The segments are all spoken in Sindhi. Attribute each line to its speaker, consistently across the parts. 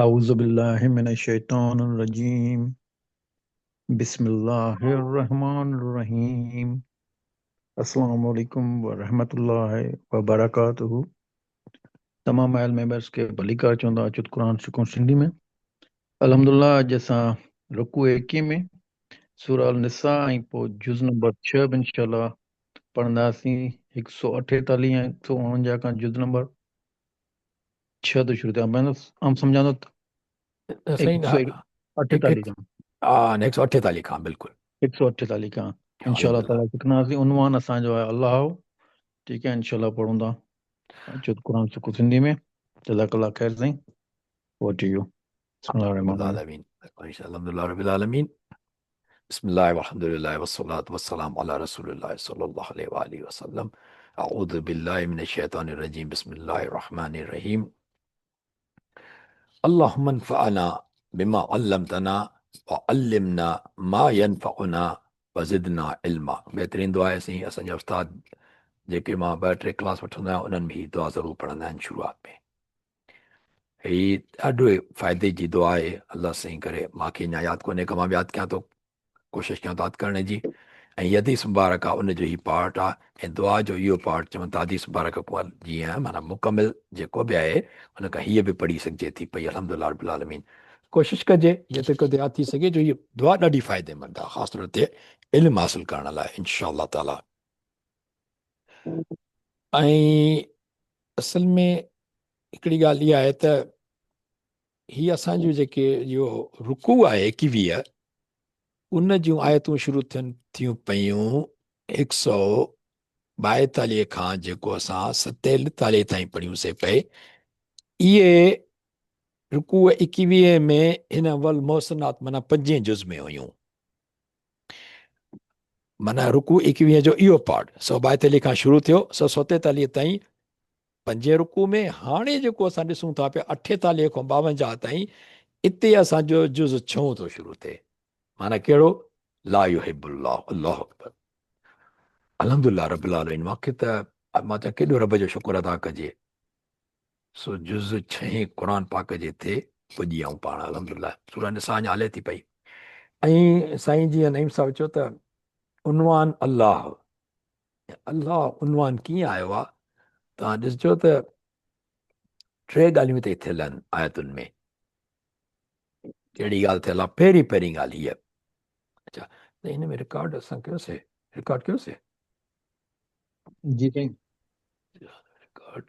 Speaker 1: اعوذ بالله من الشيطان الرجيم بسم الله الرحمن الرحيم السلام عليڪم ورحمة الله وبرڪاته تمام آيل ميمبرس کي ڀليڪار چوندا اچو قرآن سکون سنڌي ۾ الحمدلله اڄ اسان رڪوع ايڪيهه ۾ سورة النساء ۽ پوء جز نمبر 6 به انشاءالله پڙهنداسين 148 ۽ 149 کان جز نمبر 6 ٿو شروع ٿئي آئون سمجهان ٿو
Speaker 2: سائين
Speaker 1: 148 کان
Speaker 2: ها 148 کان بلڪل
Speaker 1: 148 کان انشاء الله تعالي سکنداسين عنوان اسان جو آهي الله ٺيڪ آهي انشاء الله پڙهون ٿا اچو قرآن سکو سنڌي ۾ جزاڪ الله خير سائين اوور ٽو you بسم الله الرحمن
Speaker 2: الرحيم الحمد لله رب العالمين بسم الله والحمد لله والصلاة والسلام على رسول الله صلى الله عليه وآله وسلم اعوذ بالله من الشيطان الرجيم بسم الله الرحمن الرحيم اللهم انفعنا بما علمتنا وعلمنا ما ينفعنا وزدنا علما. بهترين دعا آهي سائين اسان جا استاد جيڪي مان ٻه ٽي ڪلاس وٺندو آهيان انهن ۾ هي دعا ضرور پڙهندا آهن شروعات ۾ هي ڏاڍو فائدي جي دعا آهي الله سائين ڪري مانکي اڃا ياد ڪونهي ڪا مان به ياد ڪيان ٿو ڪوشش ڪيان ٿو ياد ڪرڻ جي ۽ هي حديث مبارڪ آهي ان جو هي پارٽ آهي ۽ دعا جو اهو پارٽ چون ٿا حديث مبارڪ کان جيئن معنيٰ مڪمل جيڪو به آهي ان کان هيء به پڙهي سگهجي ٿي پئي الحمد لله رب العالمين ڪوشش ڪجي جيتري قدر ياد ٿي سگهي جو هي دعا ڏاڍي فائدي مند آهي خاص طور تي علم حاصل ڪرڻ لاء انشاء الله تعالي ۽ اصل ۾ هڪڙي ڳالهه اها آهي ته هي اسان جو جيڪي اهو رڪوع آهي ايڪويهه ان جون آيتون شروع ٿين ٿيون پيون هڪ سو ٻائيتاليهه کان جيڪو اسان ستيتاليهه تائين پڙهيون سي پئي اهي رڪوع ايڪويهه ۾ هن والمحصنات معنيٰ پنجين جز ۾ هيون معنيٰ رڪوع ايڪويهه جو اهو پارٽ 142 کان شروع ٿيو 147 تائين پنجين رڪوع ۾ هاڻي جيڪو اسان ڏسون ٿا پيا 48 کان 52 تائين اتي اسان جو جز ڇهون ٿو شروع ٿئي معنيٰ ڪهڙو لا يحب الله الله اڪبر الحمدلله رب العالمين مونکي ته مان چوان ڪيڏو رب جو شڪر ادا ڪجي سو جز ڇهين قرآن پاڪ جي ٿي پڄي آئون پاڻ الحمدلله سورة نساء اڃا هلي ٿي پئي ۽ سائين جيئن نعيم صاحب چيو ته عنوان الله الله عنوان ڪيئن آيو آ توهان ڏسجو ته ٽي ڳالهيون هتي ٿيل آهن آيتن ۾ ڪهڙي ڳالهه ٿيل آ پهرين پهرين ڳالهه هيء اچھا ته هن ۾ رڪارڊ اسان ڪيوسي رڪارڊ ڪيوسي
Speaker 1: جي سائين
Speaker 2: رڪارڊ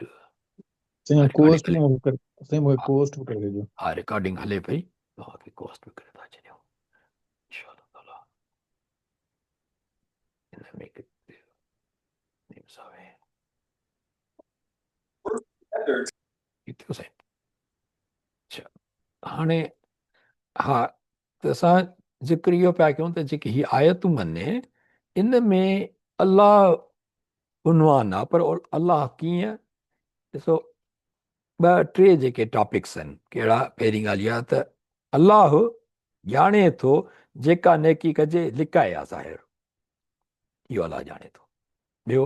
Speaker 1: سائين ڪوسٽ ۾ ڪر سائين مون ڪوسٽ به ڪري ڏجو
Speaker 2: ها رڪارڊنگ هلي پئي توهان کي ڪوسٽ به ڪري ٿا ڇڏيون انشاء الله تعالي ان ۾ ڪٿي نيم صاحب ٿيو سائين اچھا هاڻي ها ته اسان ذڪر اهو پيا ڪيون ته جيڪي هي آيتون آهن ان ۾ الله عنوان آ پر الله ڪيئن ڏسو ٻه ٽي جيڪي ٽاپڪس آهن ڪهڙا پهرين ڳالهه اها ته الله ڄاڻي ٿو جيڪا نيڪي ڪجي لڪائي يا ظاهر اهو الله ڄاڻي ٿو ٻيو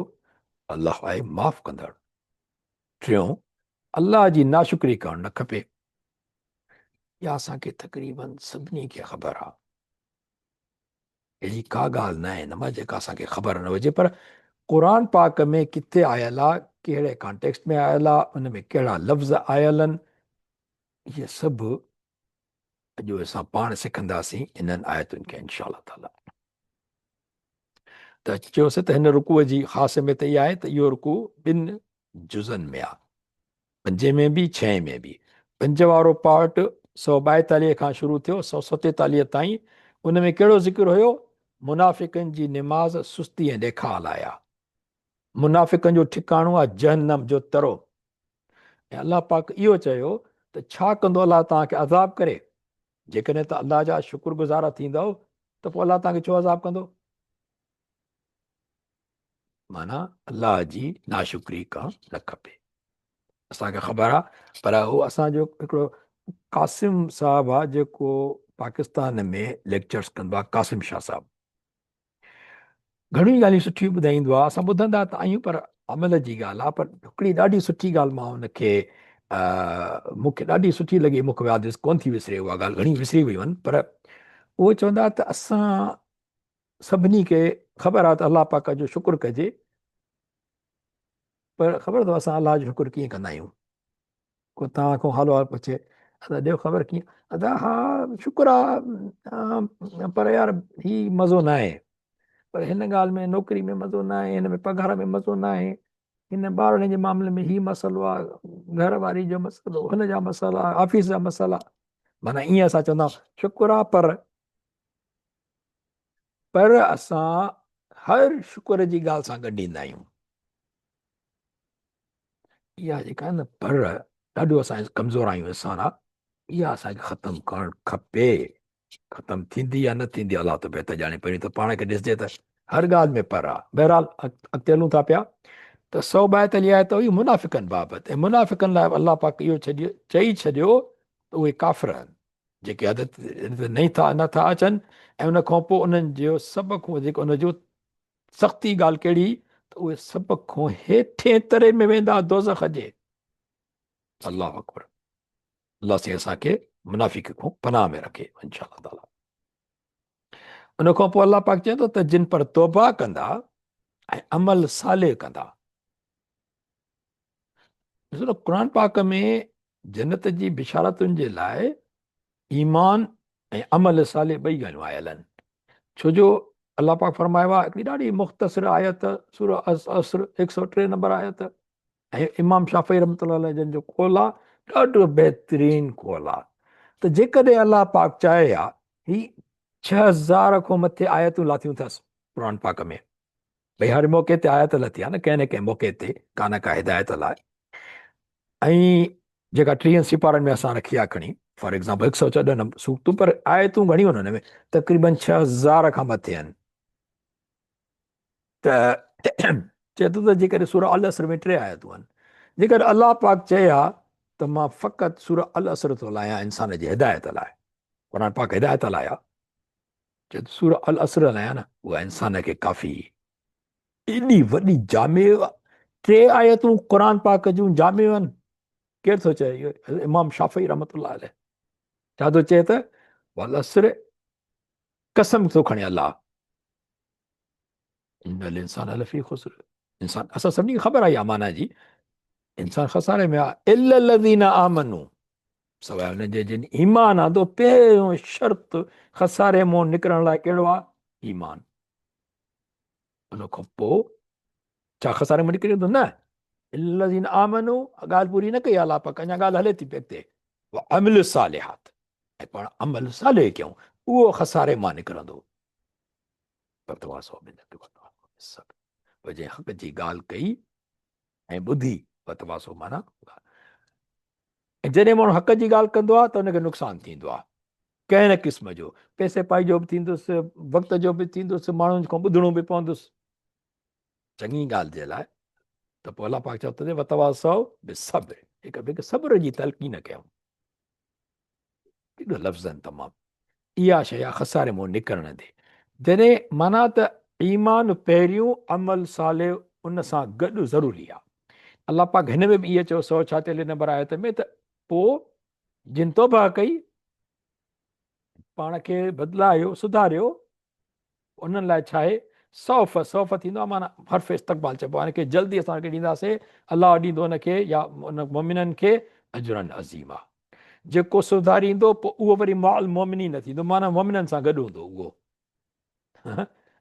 Speaker 2: الله آهي معاف ڪندڙ ٽيون الله جي ناشڪري ڪرڻ نه کپي اها اسان کي تقريبن سڀني کي خبر آ. اهڙي ڪا ڳالهه نه آهي نه مان جيڪا اسان کي خبر نه هجي پر قرآن پاڪ ۾ ڪٿي آيل آ، ڪهڙي ڪانٽيڪسٽ ۾ آيل آ، ان ۾ ڪهڙا لفظ آيل آهن، اهي سڀ اڄ اسان پاڻ سکنداسين انهن آيتن کي انشاء الله تعالي. ته چيوسين ته هن رڪوع جي خاص اهميت اها آهي ته اهو رڪوع ٻن جزن ۾ آ. پنجين ۾ به ڇهين ۾ به. پنج وارو پارٽ 142 کان شروع ٿيو 147 تائين ان ۾ ڪهڙو ذڪر هيو؟ منافقن جي نماز سستي ۽ ڏيکاء لاء آ. منافقن جو ٺڪاڻو آ جهنم جو ترو. ۽ الله پاڪ اهو چيو ته ڇا ڪندو الله توهان کي عذاب ڪري؟ جيڪڏهن توهان الله جا شڪر گذار ٿيندؤ ته پوء الله توهان کي ڇو عذاب ڪندو؟ معنيٰ الله جي ناشڪري ڪرڻ نه کپي. اسان کي خبر آ پر هو اسان جو هڪڙو قاسم صاحب آ جيڪو پاڪستان ۾ ليڪچرز ڪندو آ قاسم شاهه صاحب گهڻيون ڳالهيون سٺيون ٻڌائيندو آ اسان ٻڌندا ته آهيون پر عمل جي ڳالهه آ پر هڪڙي ڏاڍي سٺي ڳالهه مان ان کي مون کي ڏاڍي سٺي لڳي، مون کي ياد ڪونه ٿي وسري اها ڳالهه، گهڻي وسري ويون آهن، پر اهو چوندا ته اسان سڀني کي خبر آهي ته الله پاڪ جو شڪر ڪجي، پر خبر اٿو اسان الله جو شڪر ڪيئن ڪندا آهيون؟ ڪو توهان کان حال احوال پڇي، ادا ڏيو خبر ڪيئن؟ ادا ها شڪر آ، پر يار هي مزو نه آهي، پر هن ڳالهه ۾ نوڪري ۾ مزو نه آهي، هن ۾ پگهار ۾ مزو نه آهي، هن ٻارڙن جي معاملي ۾ هي مسئلو آ، گهر واري جو مسئلو، هن جا مسئلا، آفيس جا مسئلا، معنيٰ ائين اسان چوندا آهيون شڪر آ، پر اسان هر شڪر جي ڳالهه سان ڳنڍيندا آهيون. اها جيڪا آهي نه پر ڏاڍو اسان ڪمزور آهيون انسان آ، اها اسان کي ختم ڪرڻ کپي. ختم ٿيندي يا نه ٿيندي الله ته بهتر ڄاڻي، پهرين ته پاڻ کي ڏسجي ته هر ڳالهه ۾ پر آ. بهرحال اڳتي هلون ٿا پيا ته 142 آيت هئي منافقن بابت، ۽ منافقن لاء الله پاڪ اهو ڇڏيو چئي ڇڏيو ته اهي ڪافر آهن جيڪي عادت نه ٿا نه ٿا اچن، ۽ ان کان پوء انهن جو سڀ کان وڌيڪ ان جو سختي ڳالهه ڪهڙي ته اهي سڀ کان هيٺين تري ۾ ويندا دوزخ جي. الله اڪبر، الله سائين اسان کي منافق کان پناهه ۾ رکي انشاء الله تعالي. ان کان پوء الله پاڪ چئي ٿو ته جن پر توبه ڪندا ۽ عمل صالح ڪندا. ڏسو نه قرآن پاڪ ۾ جنت جي بشارتن جي لاء ايمان ۽ عمل صالح ٻئي ڳالهيون آيل آهن، ڇو جو الله پاڪ فرمايو آهي هڪڙي ڏاڍي مختصر آيت سورة العصر 103 نمبر آيت، ۽ امام شافعي رحمة الله عليه جن جو قول آهي ڏاڍو بهترين قول آهي ته جيڪڏهن الله پاڪ چاهي ها هي 6000 کان مٿي آيتون لاٿيون اٿس قرآن پاڪ ۾، ڀئي هر موقعي تي آيت لٿي آهي نه ڪنهن نه ڪنهن موقعي تي ڪا نه ڪا هدايت لاء، ۽ جيڪا 30 سپارن ۾ اسان رکي آهي کڻي فار ايگزامپل 114 نمبر سورتون، پر آيتون گهڻيون آهن ان ۾ تقريبن 6000 کان مٿي آهن. ته چئي ٿو ته جيڪڏهن سورة العصر ۾ 3 آيتون آهن، جيڪڏهن الله پاڪ چئي ها ته مان فقط سورة العصر ٿو لاهيان انسان جي هدايت لاء، قرآن پاڪ هدايت لاء آهي، چئي ٿو سورة العصر لاهيان نه اها انسان کي ڪافي ايڏي وڏي جامع 3 آيتون قرآن پاڪ جون جامع آهن. ڪير ٿو چئي؟ اهو امام شافعي رحمت الله عليه ڇا ٿو چئي ته والعصر قسم ٿو کڻي الله، ان الانسان لفي خسر، انسان اسان سڀني کي خبر آهي معنيٰ جي، انسان خساري ۾ آهي، الا الذين آمنوا، سواء انهن جي جن ايمان آندو. پهريون شرط خساري مان نڪرڻ لاء ڪهڙو آهي؟ ايمان. ان کان پوء ڇا خساري مان نڪري ويندو؟ نه، الا الذين آمنوا، ڳالهه پوري نه ڪئي الله پاڪ، اڃا ڳالهه هلي ٿي پئي اڳتي، وعملوا الصالحات، ۽ پاڻ عمل صالح ڪيون، اهو خساري مان نڪرندو. وتواصوا بالحق وتواصوا بالصبر، پوء جنهن حق جي ڳالهه ڪئي ۽ ٻڌي، وتواصوا معنيٰ ۽ جڏهن ماڻهو حق جي ڳالهه ڪندو آهي ته ان کي نقصان ٿيندو آهي ڪنهن نه قسم جو، پئسي پائي جو به ٿيندس، وقت جو به ٿيندس، ماڻهن کان ٻڌڻو به پوندس چڱي ڳالهه جي لاء. ته پوء الله پاڪ چوي ٿو ته وتواصوا بالصبر، هڪ ٻئي کي صبر جي تلقين ڪيون. ڪيڏو لفظ آهن تمام. اها شيء آهي خساري مان نڪرڻ the. جڏهن معنيٰ ته ايمان پهريون عمل صالح ان سان گڏ ضروري آهي. الله پاڪ هن ۾ به ائين چيو 146 نمبر آيت ۾ ته پوء جن توبه ڪئي، پاڻ کي بدلايو، سڌاريو، انهن لاء ڇا آهي؟ سوف، سوف ٿيندو آهي معنيٰ حرف استقبال چئبو آهي ان کي، جلدي اسان کي ڏينداسين، الله ڏيندو ان کي يا ان مؤمنن کي اجرا عظيما. جيڪو سڌاريندو پوء اهو وري مع المؤمنين نه ٿيندو، معنيٰ مؤمنن سان گڏ هوندو اهو،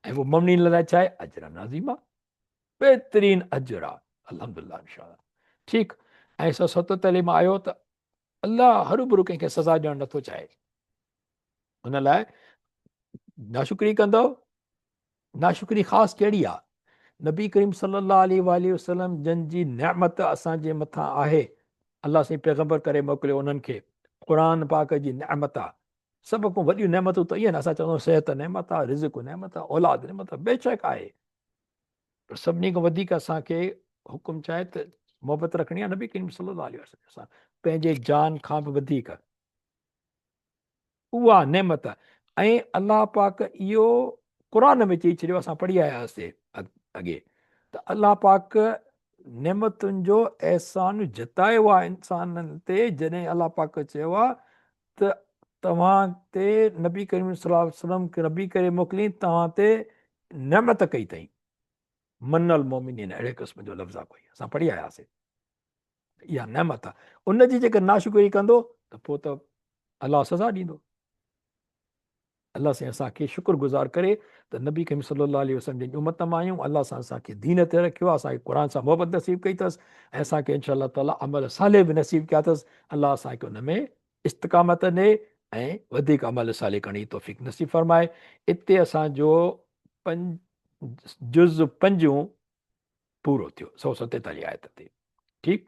Speaker 2: ۽ پوء مؤمنين لاء ڇا آهي؟ اجرا عظيما، بهترين اجر آهي. الحمدلله انشاء الله ٺيڪ. ۽ 147 مان آيو ته الله هروڀرو ڪنهن کي سزا ڏيڻ نٿو چاهي، ان لاء ناشڪري ڪندو. ناشڪري خاص ڪهڙي آ؟ نبي ڪريم صلي الله عليه واٰله وسلم جن جي نعمت اسان جي مٿان آهي، الله سائين پيغمبر ڪري موڪليو انهن کي، قرآن پاڪ جي نعمت آ، سڀ کان وڏيون نعمتون ته اهي آهن، اسان چوندا آهيون صحت نعمت آ، رزق نعمت آ، اولاد نعمت آ، بيشڪ آهي، پر سڀني کان وڌيڪ اسان کي حڪم ڇا آهي ته محبت رکڻي آ نبي ڪريم صلي الله عليه وسلم سان، پنهنجي جان کان به وڌيڪ. اها نعمت ۽ الله پاڪ اهو قرآن ۾ چئي ڇڏيو، اسان پڙهي آيا هئاسي اڳي ته الله پاڪ نعمتن جو احسان جتايو آهي انسانن تي، جڏهن الله پاڪ چيو آهي ته توهان تي نبي ڪريم صلي الله عليه وسلم کي نبي ڪري موڪلين توهان تي نعمت ڪئي اٿئي، من المومنين اهڙي قسم جو لفظ آهي ڪوئي اسان پڙهي آياسي، اها نعمت آهي، ان جي جيڪر ناشڪري ڪندو ته پوء ته الله سزا ڏيندو. الله سائين اسان کي شڪر گذار ڪري ته نبي ڪريم صلي الله عليه وسلم جن جي امت مان آهيون، الله سائين اسان کي دين تي رکيو آهي، اسان کي قرآن سان محبت نصيب ڪئي اٿس ۽ اسان کي انشاء الله تعالي عمل صالح به نصيب ڪيا اٿس. الله اسان کي ان ۾ استقامت ڏي ۽ وڌيڪ عمل صالح ڪرڻ جي توفيق نصيب فرمائي. اتي اسان جو جز پنجون پورو ٿيو 147 آيت تي. ٺيڪ،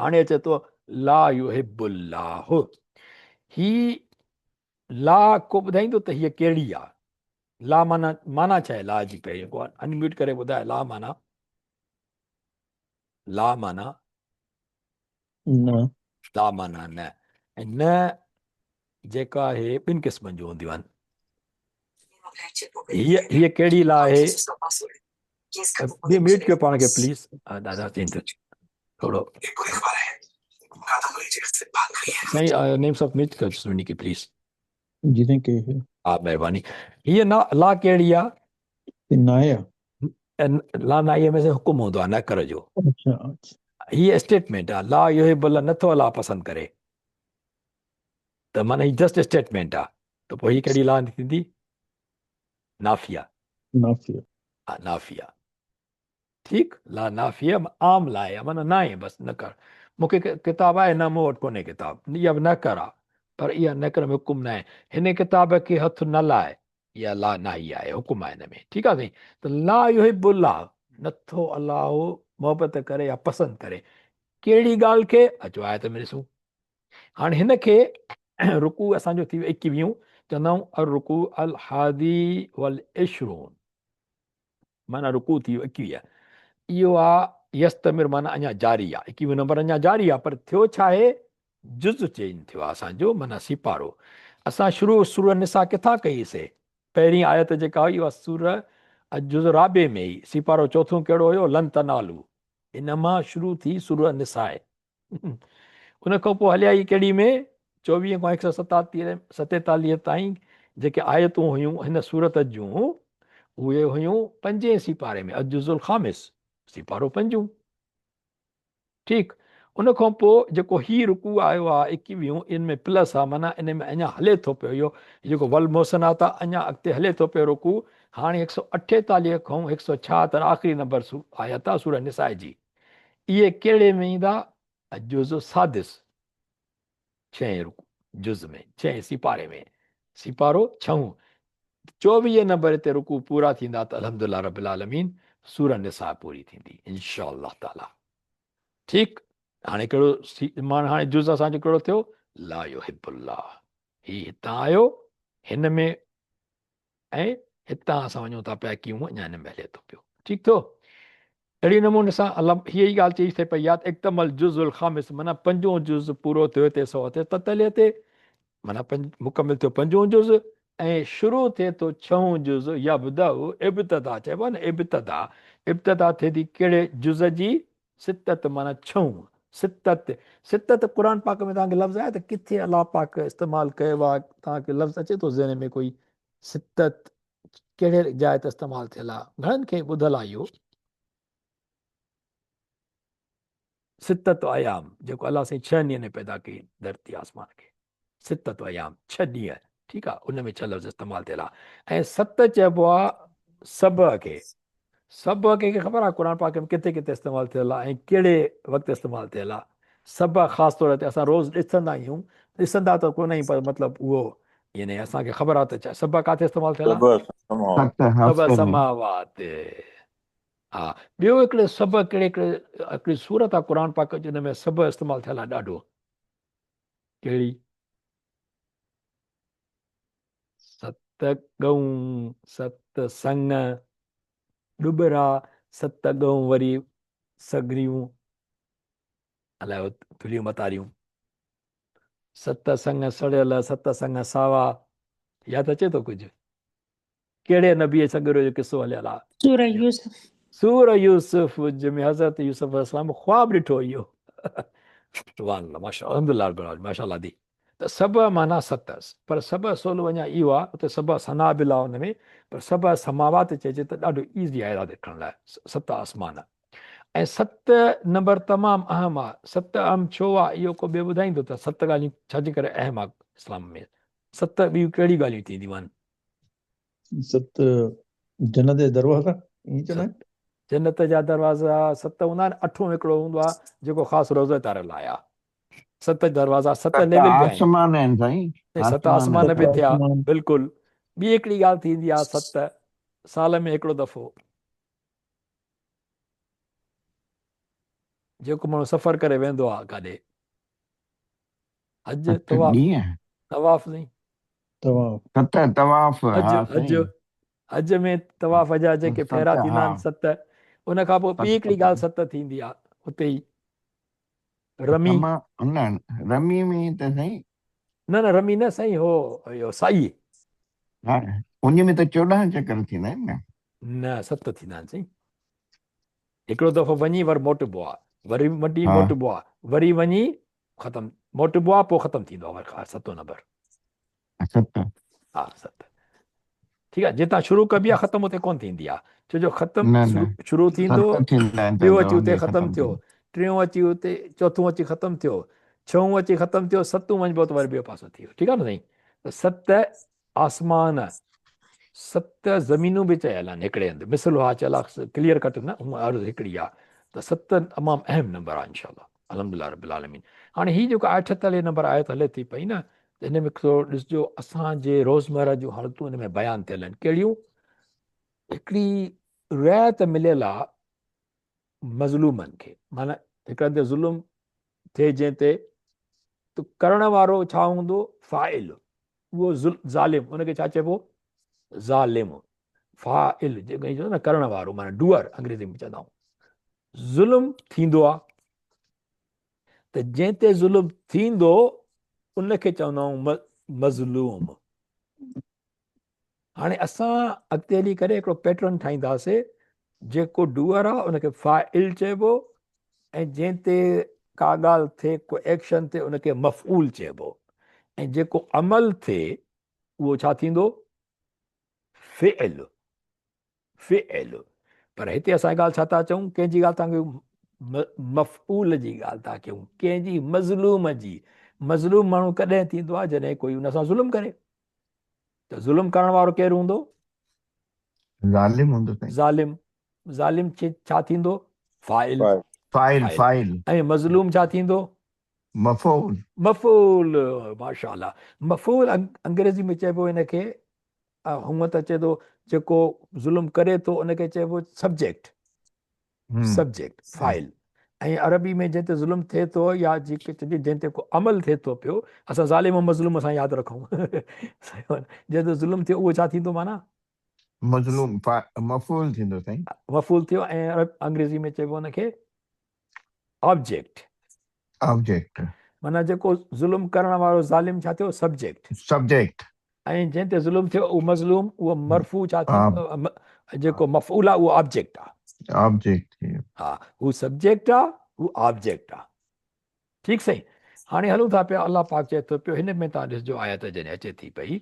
Speaker 2: هاڻي اچي ٿو لا يحب الله. هي لا ڪو ٻڌائيندو ته هيء ڪهڙي آ؟ لا معنيٰ، معنيٰ ڇا آهي لا جي؟ پهرين ڪو انميوٽ ڪري ٻڌائي لا معنيٰ، لا معنيٰ
Speaker 1: نه،
Speaker 2: لا معنيٰ نه، ۽ نه جيڪا آهي ٻن قسمن جون هونديون آهن. هيء هيء ڪهڙي لا آهي؟ ميوٽ ڪيو پاڻ کي پليز دادا ٿورو سائين نيم صاحب ميوٽ ڪيو سڀني کي پليز.
Speaker 1: جي سائين ڪيو هي.
Speaker 2: ها مهرباني. هيء نا لا ڪهڙي آ؟
Speaker 1: ناهي آ.
Speaker 2: لا ناهي ۾ حڪم هوندو آ نه ڪر جو.
Speaker 1: اچها اچها.
Speaker 2: هيء اسٽيٽمينٽ آ، لا يحب الله نٿو الله پسند ڪري، ته معنی هي جسٽ اسٽيٽمينٽ آ، ته پوء هي ڪهڙي لا ٿيندي؟ نافيه.
Speaker 1: نافيه.
Speaker 2: ها نافيه. ٺيڪ، لا نافيه عام لا آهي معنی ناهي، بس نه ڪر. مون کي ڪتاب آهي نه، مون وٽ ڪونهي ڪتاب، اها به نه ڪر آ، پر اها نه ڪر ۾ حڪم ناهي، هن ڪتاب کي هٿ نه لاء، اها لا ناهي آهي، حڪم آهي هن ۾. ٺيڪ آ سائين، ته لا يحب الله نٿو الله محبت ڪري يا پسند ڪري ڪهڙي ڳالهه کي؟ اچو آيت ۾ ڏسون. هاڻي هن کي رڪوع اسان جو ٿي ويو ايڪويهون، چوندا آهيون الرڪوع الحادي والعشرون، معنيٰ رڪوع ٿي ويو 21. اهو آ يستمر معنيٰ اڃا جاري آ، 21 نمبر اڃا جاري آ، پر ٿيو ڇا آهي؟ جز چينج ٿيو آ اسان جو، معنيٰ سيپارو. اسان شروع سورة نساء ڪٿان ڪئي سي؟ پهرين آيت جيڪا هئي اها سورة جز رابع ۾ هئي. سيپارو چوٿون ڪهڙو هيو؟ لن تنالو، ان مان شروع ٿي سورة نساء. ان کان پوء هليا ئي ڪهڙي ۾ 24 کان 147 تائين جيڪي آيتون هيون هن سورت جون اهي هيون پنجين سيپاري ۾ الجزء الخامس سيپارو پنجون. ٺيڪ، ان کان پوء جيڪو هي رڪوع آيو آ ايڪويهون، ان ۾ پلس آ معنيٰ ان ۾ اڃا هلي ٿو پيو اهو جيڪو والمحصنات آ اڃا اڳتي هلي ٿو پيو رڪوع. هاڻي 148 کان 176 آخري نمبر آيت آ سورة نساء جي، اهي ڪهڙي ۾ ايندا؟ الجزء السادس، ڇهين رڪوع جز ۾، ڇهين سيپاري ۾، سيپارو ڇهون، 24 نمبر تي رڪوع پورا ٿيندا ته الحمدلله رب العالمين سورة نساء پوري ٿيندي انشاء الله تعالي. ٺيڪ، هاڻي ڪهڙو مان هاڻي جز اسان جو ڪهڙو ٿيو؟ لا يحب الله، هي هتان آيو هن ۾ ۽ هتان اسان وڃون ٿا پيا ڪيون اڃا هن ۾ هلي ٿو پيو. ٺيڪ ٿيو. اهڙي نموني سان الله هيء ئي ڳالهه چئي ٿي پئي آهي ته اڪتمل جز الخامس معنيٰ پنجون جز پورو ٿيو هتي 147 تي، معنيٰ مڪمل ٿيو پنجون جز ۽ شروع ٿئي ٿو ڇهون جز يبدأ ابتدا چئبو آهي نه ابتدا، ابتدا ٿئي ٿي ڪهڙي جز جي؟ ستت معنيٰ ڇهون، ستت، ستت قرآن پاڪ ۾ توهان کي لفظ آهي ته ڪٿي الله پاڪ استعمال ڪيو آهي، توهان کي لفظ اچي ٿو ذهن ۾ ڪوئي ستت ڪهڙي جاء تي استعمال ٿيل آهي؟ گهڻن کي ٻڌل آهي اهو ستت ايام جيڪو الله سائين ڇهن ڏينهن ۾ پيدا ڪئي ڌرتي آسمان کي، ستت ايام ڇهه ڏينهن، ٺيڪ آهي، ان ۾ ڇهه لفظ استعمال ٿيل آهي. ۽ ست چئبو آهي سبع کي، سبع کي کي خبر آهي قرآن پاڪ ۾ ڪٿي ڪٿي استعمال ٿيل آهي ۽ ڪهڙي وقت استعمال ٿيل آهي. سبع خاص طور تي اسان روز ڏسندا آهيون، ڏسندا ته ڪونه آهيون پر مطلب اهو يعني اسان کي خبر آهي ته سبع ڪاٿي استعمال ٿيل آهي؟
Speaker 3: سبع
Speaker 2: سبع
Speaker 3: سماوات.
Speaker 2: سماوات. ها ٻيو هڪڙي سبع ڪهڙي هڪڙي هڪڙي سورت آهي قرآن پاڪ جي ان ۾ سبع استعمال ٿيل آهي ڏاڍو، ڪهڙي؟ ست ڳئون، ست سڱ، ڏٻرا، ست ڳئون وري سگريون، الائي ٿلهيون متاريون، ست سڱ سڙيل، ست سڱ ساوا، ياد اچي ٿو ڪجهه؟ ڪهڙي نبيء سڳوري جو قصو هليل آ؟
Speaker 4: سورة يوسف.
Speaker 2: سورة يوسف جنهن ۾ حضرت يوسف عليه السلام خواب ڏٺو اهو. سبحان الله ماشاء الله الحمد لله رب العالمين ماشاء الله the ته سبع معنيٰ ست پر سبع سولو اڃا اهو آهي اتي سبع سنابل آهي ان ۾ پر سبع سماوات چئجي ته ڏاڍو ايزي آهي ياد رکڻ لاء ست آسمان ۽ ست نمبر تمام اهم آهي ست اهم ڇو آهي اهو ڪو ٻيو ٻڌائيندو ته ست ڳالهيون ڇا جي ڪري اهم آهي اسلام ۾ ست ٻيون ڪهڙيون ڳالهيون ٿينديون آهن؟
Speaker 1: ست جنت جا دروازا ائين چوندا آهن.
Speaker 2: جنت جا دروازا ست هوندا آهن، اٺون هڪڙو هوندو آهي جيڪو خاص روضه طاهره لاء آهي. ست دروازا ست
Speaker 3: ست
Speaker 2: ليول به آهن.
Speaker 3: آسمان آهن سائين،
Speaker 2: ست
Speaker 3: آسمان
Speaker 2: آسمان
Speaker 3: آهن.
Speaker 2: به ٿيا بلڪل. ٻي هڪڙي ڳالهه ٿيندي آهي ست سال ۾ هڪڙو دفعو جيڪو ماڻهو سفر ڪري ويندو آهي ڪاڏي حج
Speaker 3: ست
Speaker 2: طواف
Speaker 3: ڏينهن
Speaker 2: طواف سائين
Speaker 1: طواف
Speaker 3: ست طواف
Speaker 2: حج
Speaker 3: ها
Speaker 2: حج
Speaker 3: سائين
Speaker 2: حج ۾ طواف جا جيڪي
Speaker 3: ست
Speaker 2: ڦيرا ٿيندا
Speaker 3: ها
Speaker 2: آهن ست ان کان پوء ٻي
Speaker 3: ست
Speaker 2: هڪڙي ڳالهه ست ٿيندي آهي اتي ئي رمي
Speaker 3: سما نه رمي ۾ ته سائين
Speaker 2: نه نه رمي نه سائين هو اهو سائي
Speaker 3: ها ان ۾ ته 14 چڪر ٿيندا آهن نه
Speaker 2: نه ست ٿيندا آهن سائين هڪڙو دفعو وڃي ور موٽبو آهي وري وڃي
Speaker 3: ها
Speaker 2: موٽبو آهي وري وڃي ختم موٽبو آ پوء ختم ٿيندو آ ستون نمبر.
Speaker 3: ست.
Speaker 2: ها ست. ٺيڪ آ جتان شروع ڪبي آ ختم اتي ڪون ٿيندي آ ڇو جو ختم
Speaker 3: نه نه
Speaker 2: شروع ٿيندو
Speaker 3: ست ٿيندا آهن
Speaker 2: ٻيو اچي اتي ختم ٿيو ٽيون اچي اتي چوٿون اچي ختم ٿيو ڇهون اچي ختم ٿيو ستون وڃبو ته وري ٻيو پاسو ٿي ويو ٺيڪ آ نه سائين ته ست آسمان ست زمينون به چيل آهن هڪڙي هنڌ مثل ها چيل آهي ڪليئر ڪٽ نه هونء عرض هڪڙي آهي ته ست تمام اهم نمبر آهي انشاء الله الحمد لله رب العالمين هاڻي هي جيڪو 48 نمبر آيت هلي ٿي پئي نه ته هن ۾ ٿورو ڏسجو اسان جي روزمره جون حالتون هن ۾ بيان ٿيل آهن ڪهڙيون هڪڙي رعايت مليل آهي مظلومن کي معنيٰ هڪڙن تي ظلم ٿئي جنهن تي ته ڪرڻ وارو ڇا هوندو فاعل اهو ظالم ان کي ڇا چئبو ظالم فاعل جيڪو چوندا نه ڪرڻ وارو معنيٰ ڊوئر انگريزي ۾ چوندا آهيون ظلم ٿيندو آهي ته جنهن تي ظلم ٿيندو ان کي چوندا آهيون مظلوم هاڻي اسان اڳتي هلي ڪري هڪڙو پيٽرن ٺاهينداسي جيڪو ڊوئر آهي ان کي فاعل چئبو ۽ جنهن تي ڪا ڳالهه ٿئي ڪو ايڪشن ٿئي ان کي مفعول چئبو ۽ جيڪو عمل ٿئي اهو ڇا ٿيندو فعل فعل پر هتي اسان ڳالهه ڇا ٿا چئون ڪنهن جي ڳالهه ٿا ڪيون مفعول جي ڳالهه ٿا ڪيون ڪنهن جي مظلوم جي مظلوم ماڻهو ڪڏهن ٿيندو آهي جڏهن ڪوئي ان سان ظلم ڪري ته ظلم ڪرڻ وارو ڪير هوندو
Speaker 3: ظالم هوندو سائين
Speaker 2: ظالم ظالم ڇا ٿيندو فاعل
Speaker 3: فاعل فاعل
Speaker 2: ۽ مظلوم ڇا ٿيندو
Speaker 3: مفعول
Speaker 2: مفعول ماشاءالله مفعول انگريزي ۾ چئبو ان کي هونء ته چئي ٿو جيڪو ظلم ڪري ٿو ان کي چئبو سبجيڪٽ سبجيڪٽ فاعل ۽ عربي ۾ جنهن تي ظلم ٿئي ٿو يا جيڪي چئجي جنهن تي ڪو عمل ٿئي ٿو پيو اسان ظالم ۽ مظلوم اسان ياد رکون جنهن تي ظلم ٿيو اهو ڇا ٿيندو معنيٰ
Speaker 3: مظلوم مفعول ٿيندو سائين
Speaker 2: مفعول ٿيو ۽ انگريزي ۾ چئبو ان کي آبجيڪٽ
Speaker 3: آبجيڪٽ
Speaker 2: معنيٰ جيڪو ظلم ڪرڻ وارو ظالم ڇا ٿيو سبجيڪٽ
Speaker 3: سبجيڪٽ
Speaker 2: ۽ جنهن تي ظلم ٿيو اهو مظلوم اهو مرفوع ڇا ٿيندو جيڪو مفعول آهي اهو آبجيڪٽ آهي
Speaker 3: آبجيڪٽ ٿي ويو
Speaker 2: ها هو سبجيڪٽ آهي هو آبجيڪٽ آهي ٺيڪ سائين هاڻي هلون ٿا پيا الله پاڪ چئي ٿو پيو هن ۾ تان ڏسجو آيت جڏهن اچي ٿي پئي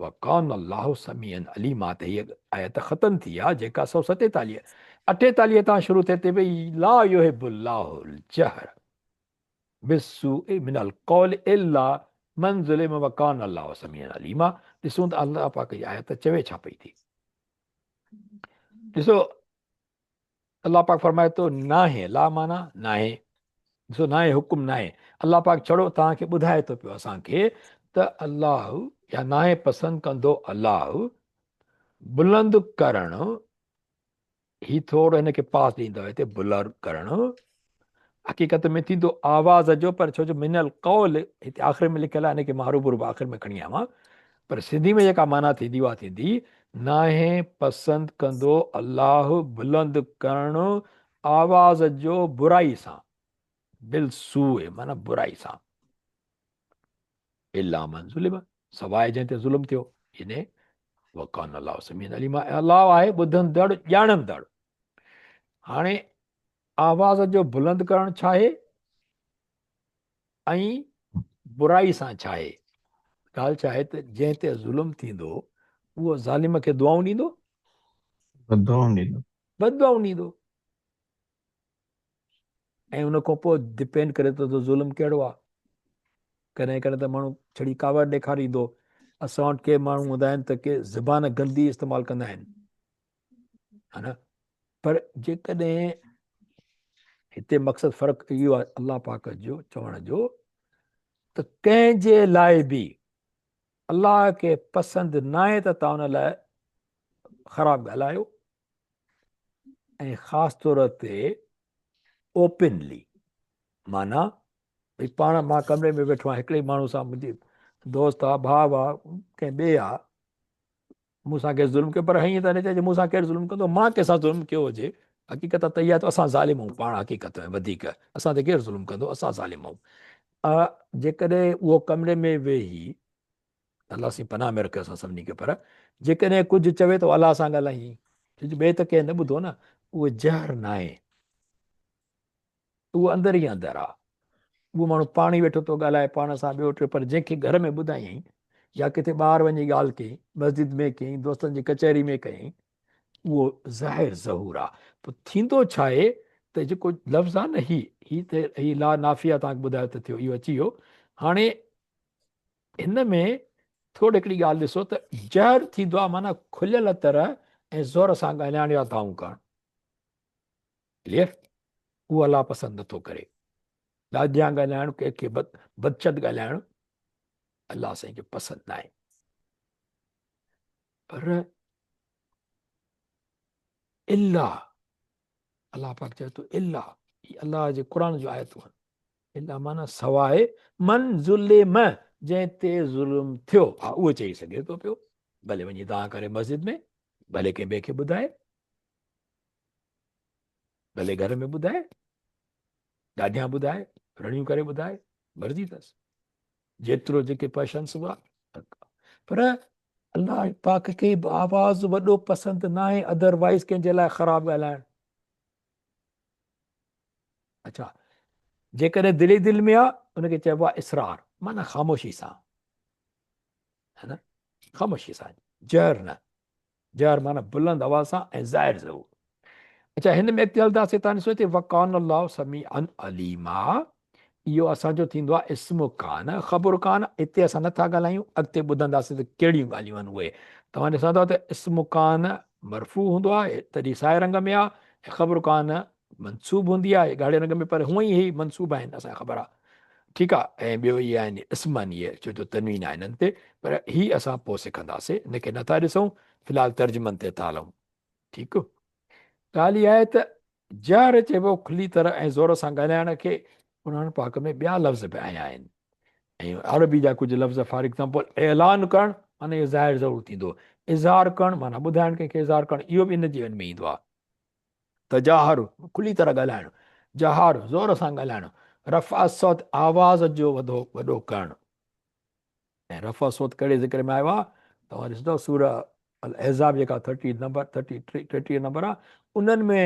Speaker 2: وڪان الله سميعا عليما ته هي آيت ختم ٿي آ جيڪا 147 48 تان شروع ٿئي ٿي پئي لا يحب الله الجهر بالسوء من القول الا من ظلم وڪان الله سميعا عليما ڏسون ته الله پاڪ جي آيت چوي ڇا پئي ٿي ڏسو الله پاڪ فرمائي ٿو ناهي لا معنی ناهي ڏسو ناهي حڪم ناهي الله پاڪ ڇڙو توهان کي ٻڌائي ٿو پيو اسان کي ته الله يا ناهي پسند ڪندو الله بلند ڪرڻ هي ٿورو هن کي پاس ڏيندو هتي بلر ڪرڻ حقيقت ۾ ٿيندو آواز جو پر ڇو جو من القول هتي آخر ۾ لکيل آهي ان کي مان هروڀرو به آخر ۾ کڻي آيو آهيان پر سنڌي ۾ جيڪا معنيٰ ٿيندي اها ٿيندي ناهي پسند ڪندو الله بلند ڪرڻ آواز جو برائي سان بالسوء معنيٰ برائي سان الا من ظلم سواء جنهن تي ظلم ٿيو يعني وڪان الله سميع عليما الله آهي ٻڌندڙ ڄاڻندڙ. هاڻي آواز جو بلند ڪرڻ ڇا آهي ۽ برائي سان ڇا آهي؟ ڳالهه ڇا آهي ته جنهن تي ظلم ٿيندو اهو ظالم کي دعائون ڏيندو؟
Speaker 3: بددعائون ڏيندو.
Speaker 2: بددعائون ڏيندو ۽ ان کان پوء ڊپينڊ ڪري ٿو ته ظلم ڪهڙو آهي. ڪڏهن ڪڏهن ته ماڻهو ڇڙي ڪاوڙ ڏيکاريندو. اسان وٽ ڪي ماڻهو هوندا آهن ته ڪي زبان گندي استعمال ڪندا آهن. ها نه پر جيڪڏهن هتي مقصد فرق اهو آهي الله پاڪ جو چوڻ جو ته ڪنهن جي لاء به الله کي پسند ناهي ته تان ان لاء خراب ڳالهايو ۽ خاص طور تي اوپنلي معنيٰ ڀئي پاڻ مان ڪمري ۾ ويٺو آهيان هڪڙي ماڻهو سان منهنجي دوست آ ڀاء آ ڪنهن ٻئي آ مون سان ڪنهن ظلم ڪيو پر ائين ته نه چئجي مون سان ڪير ظلم ڪندو مان ڪنهن سان ظلم ڪيو هجي حقيقت ته اها ته اسان ظالم آهيون پاڻ حقيقت ۾ وڌيڪ اسان تي ڪير ظلم ڪندو اسان ظالم آهيون جيڪڏهن اهو ڪمري ۾ ويهي الله سين پناهه ۾ رکي اسان سڀني کي پر جيڪڏهن ڪجهه چوي ته الله سان ڳالهائي ڇو جو ٻئي ته ڪنهن نه ٻڌو نه اهو جهر ناهي اهو اندر ئي اندر آ. اهو ماڻهو پاڻ ئي ويٺو ٿو ڳالهائي پاڻ سان ٻيو ٽيو پر جنهن کي گهر ۾ ٻڌايائين يا ڪٿي ٻاهر وڃي ڳالهه ڪيائين، مسجد ۾ ڪيائين، دوستن جي ڪچهري ۾ ڪيائين، اهو ظاهر ظهور آ. پوء ٿيندو ڇا آهي ته جيڪو لفظ آ نه هي، هي ته هي لا نافيه توهان کي ٻڌايو ته ٿيو اهو اچي ويو. هاڻي هن ۾ ٿوري هڪڙي ڳالهه ڏسو ته جهر ٿيندو آ معنيٰ کليل طرح ۽ زور سان ڳالهائڻ يا دانهون ڪرڻ. ڪليئر؟ اهو الله پسند نٿو ڪري. ڏاڍيان ڳالهائڻ، ڪنهن کي بدشد ڳالهائڻ الله سائين کي پسند ناهي. پر الا الله پاڪ چئي ٿو الا هي الله جي قرآن جو آيتون آهن. الا معنيٰ سواء من ظلم جنهن تي ظلم ٿيو. ها اهو چئي سگهي ٿو پيو، ڀلي وڃي دانهن ڪري مسجد ۾، ڀلي ڪنهن ٻئي کي ٻڌائي. ڀلي گهر ۾ ٻڌائي، ڏاڍيان ٻڌائي، رڙيون ڪري ٻڌائي، مرضي اٿس، جيترو جيڪي پيشنس هئا. پر الله پاڪ کي به آواز وڏو پسند ناهي، ادروائز ڪنهن جي لاء خراب ڳالهائڻ. اڇا جيڪڏهن دل ئي دل ۾ آ ان کي چئبو آ اسرار، معنيٰ خاموشي سان، ہے نا، خاموشي سان، جهر نه. جهر معنيٰ بلند آواز سان ۽ ظاهر ضرور. اڇا هن ۾ اڳتي هلنداسين تان ڏسو هتي وڪان الله سميعا عليما اهو اسان جو ٿيندو آهي اسم ڪان خبر ڪان هتي اسان نٿا ڳالهايون اڳتي ٻڌنداسين ته ڪهڙيون ڳالهيون آهن اهي توهان ڏسندا ته اسم ڪان مرفوع هوندو آهي تڏهن سائي رنگ ۾ آهي ۽ خبر ڪان منصوب هوندي آهي ڳاڙهي رنگ ۾ پر هونئن ئي هي منصوب آهن اسان کي خبر آهي ٺيڪ آهي ۽ ٻيو اهي آهن اسم آهن اهي ڇو جو تنوين آهي هنن تي پر هي اسان پوء سکنداسين هن کي نٿا ڏسون في الحال ترجمن تي ٿا هلون ٺيڪ ڳالهه اها آهي ته جهر چئبو کلي طرح ۽ زور سان ڳالهائڻ کي قرآن پاڪ ۾ ٻيا لفظ به آيا آهن ۽ عربي جا ڪجهه لفظ فار ايگزامپل اعلان ڪرڻ معنی اهو ظاهر ضرور ٿيندو اظهار ڪرڻ معنی ٻڌائڻ ڪنهن کي اظهار ڪرڻ اهو به ان جي ان ۾ ايندو آهي تجاهر، کلي طرح ڳالهائڻ، جهار، زور سان ڳالهائڻ، رفع الصوت، آواز جو وڌو وڏو ڪرڻ. ۽ رفع الصوت ڪهڙي ذڪر ۾ آيو آهي؟ توهان ڏسندؤ سوره الاحزاب جيڪا ٿرٽي نمبر ٿرٽي ٽيٽيهه نمبر آهي انهن ۾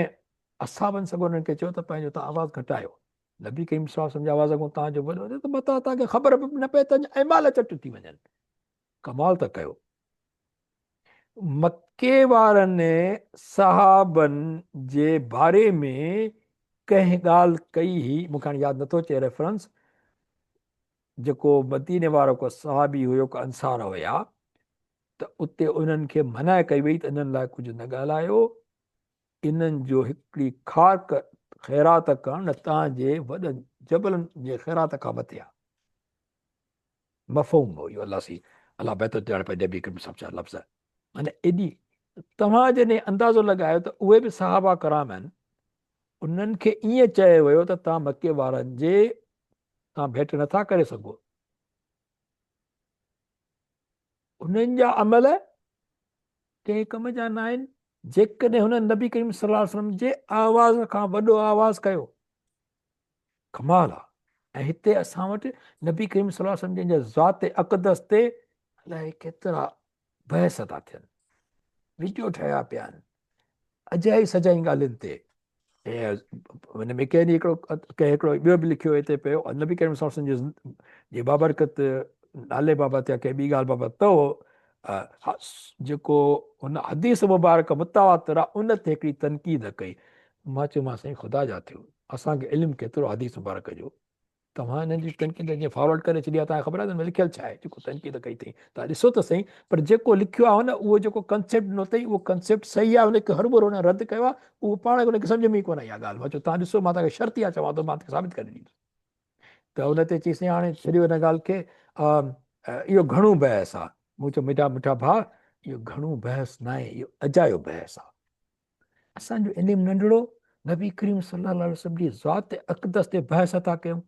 Speaker 2: اصحابن سڳورن کي چيو ته پنهنجو توهان آواز گهٽايو نبي ڪريم صلي الله عليه وسلم جي آواز کان توهان جو وڏو ته متان توهان کي خبر به نه پئي ته اعمال چٽ ٿي وڃن ڪمال ته ڪيو مڪي وارن صحابن جي باري ۾ ڪنهن ڳالهه ڪئي هئي، مون کي هاڻي ياد نٿو اچي ريفرنس، جيڪو مديني وارو ڪو صحابي هيو ڪو انصار هيا ته اتي انهن کي منع ڪئي وئي ته انهن لاء ڪجهه نه ڳالهايو، انهن جو هڪڙي کارڪ خيرات ڪرڻ توهان جي وڏن جبلن جي خيرات کان مٿي آهي. مفهوم هو اهو الله سين الله بهتر ڄاڻي پنهنجي نبي ڪريم صاحب جا لفظ معنی ايڏي توهان جڏهن اندازو لڳايو ته اهي به صحابه ڪرام آهن انهن کي ائين چيو ويو ته توهان مڪي وارن جي توهان ڀيٽ نٿا ڪري سگهو انهن جا عمل ڪنهن ڪم جا نه آهن جيڪڏهن هنن نبي ڪريم صلي الله عليه وسلم جي آواز کان وڏو آواز ڪيو ڪمال آ ۽ هتي اسان وٽ نبي ڪريم صلي الله عليه وسلم جن جي ذات اقدس تي الائي ڪيترا بحث ٿا ٿين، وڊيو ٺهيا پيا آهن اجائي سجائي ڳالهين تي. ۽ ان ۾ ڪنهن هڪڙو ڪنهن هڪڙو ٻيو به لکيو هتي پيو نبي ڪريم صلي الله عليه وسلم جي بابرڪت نالي بابت يا ڪنهن ٻي ڳالهه بابت ته جيڪو هن حديث مبارڪ متواتر آهي ان تي هڪڙي تنقيد ڪئي. مان چيومانس سائين خدا جا ٿيو اسان کي علم ڪيترو حديث مبارڪ جو، توهان انهن جي تنقيد جيئن فارورڊ ڪري ڇڏي آهي توهان کي خبر آهي ته ان ۾ لکيل ڇا آهي جيڪو تنقيد ڪئي اٿئي توهان ڏسو ته سهي پر جيڪو لکيو آهي نه اهو جيڪو ڪنسيپٽ ڏنو اٿئي اهو ڪنسيپٽ صحيح آهي ان کي هروڀرو هن رد ڪيو آهي اهو پاڻ ان کي سمجهه ۾ ئي ڪونه آئي اها ڳالهه مان چيو توهان ڏسو مان توهان کي شرط اها چوان ٿو مان توهان کي ثابت ڪري ڏيندس ته ان تي چئي سائين هاڻي ڇڏيو ان ڳالهه کي اهو گهڻو بحث آهي مون چيو مٺا مٺا ڀاء اهو گهڻو بحث ناهي اهو اجايو بحث آهي اسان جو علم ننڍڙو، نبي ڪريم صلي الله عليه وسلم جي ذات اقدس تي بحث ٿا ڪيون،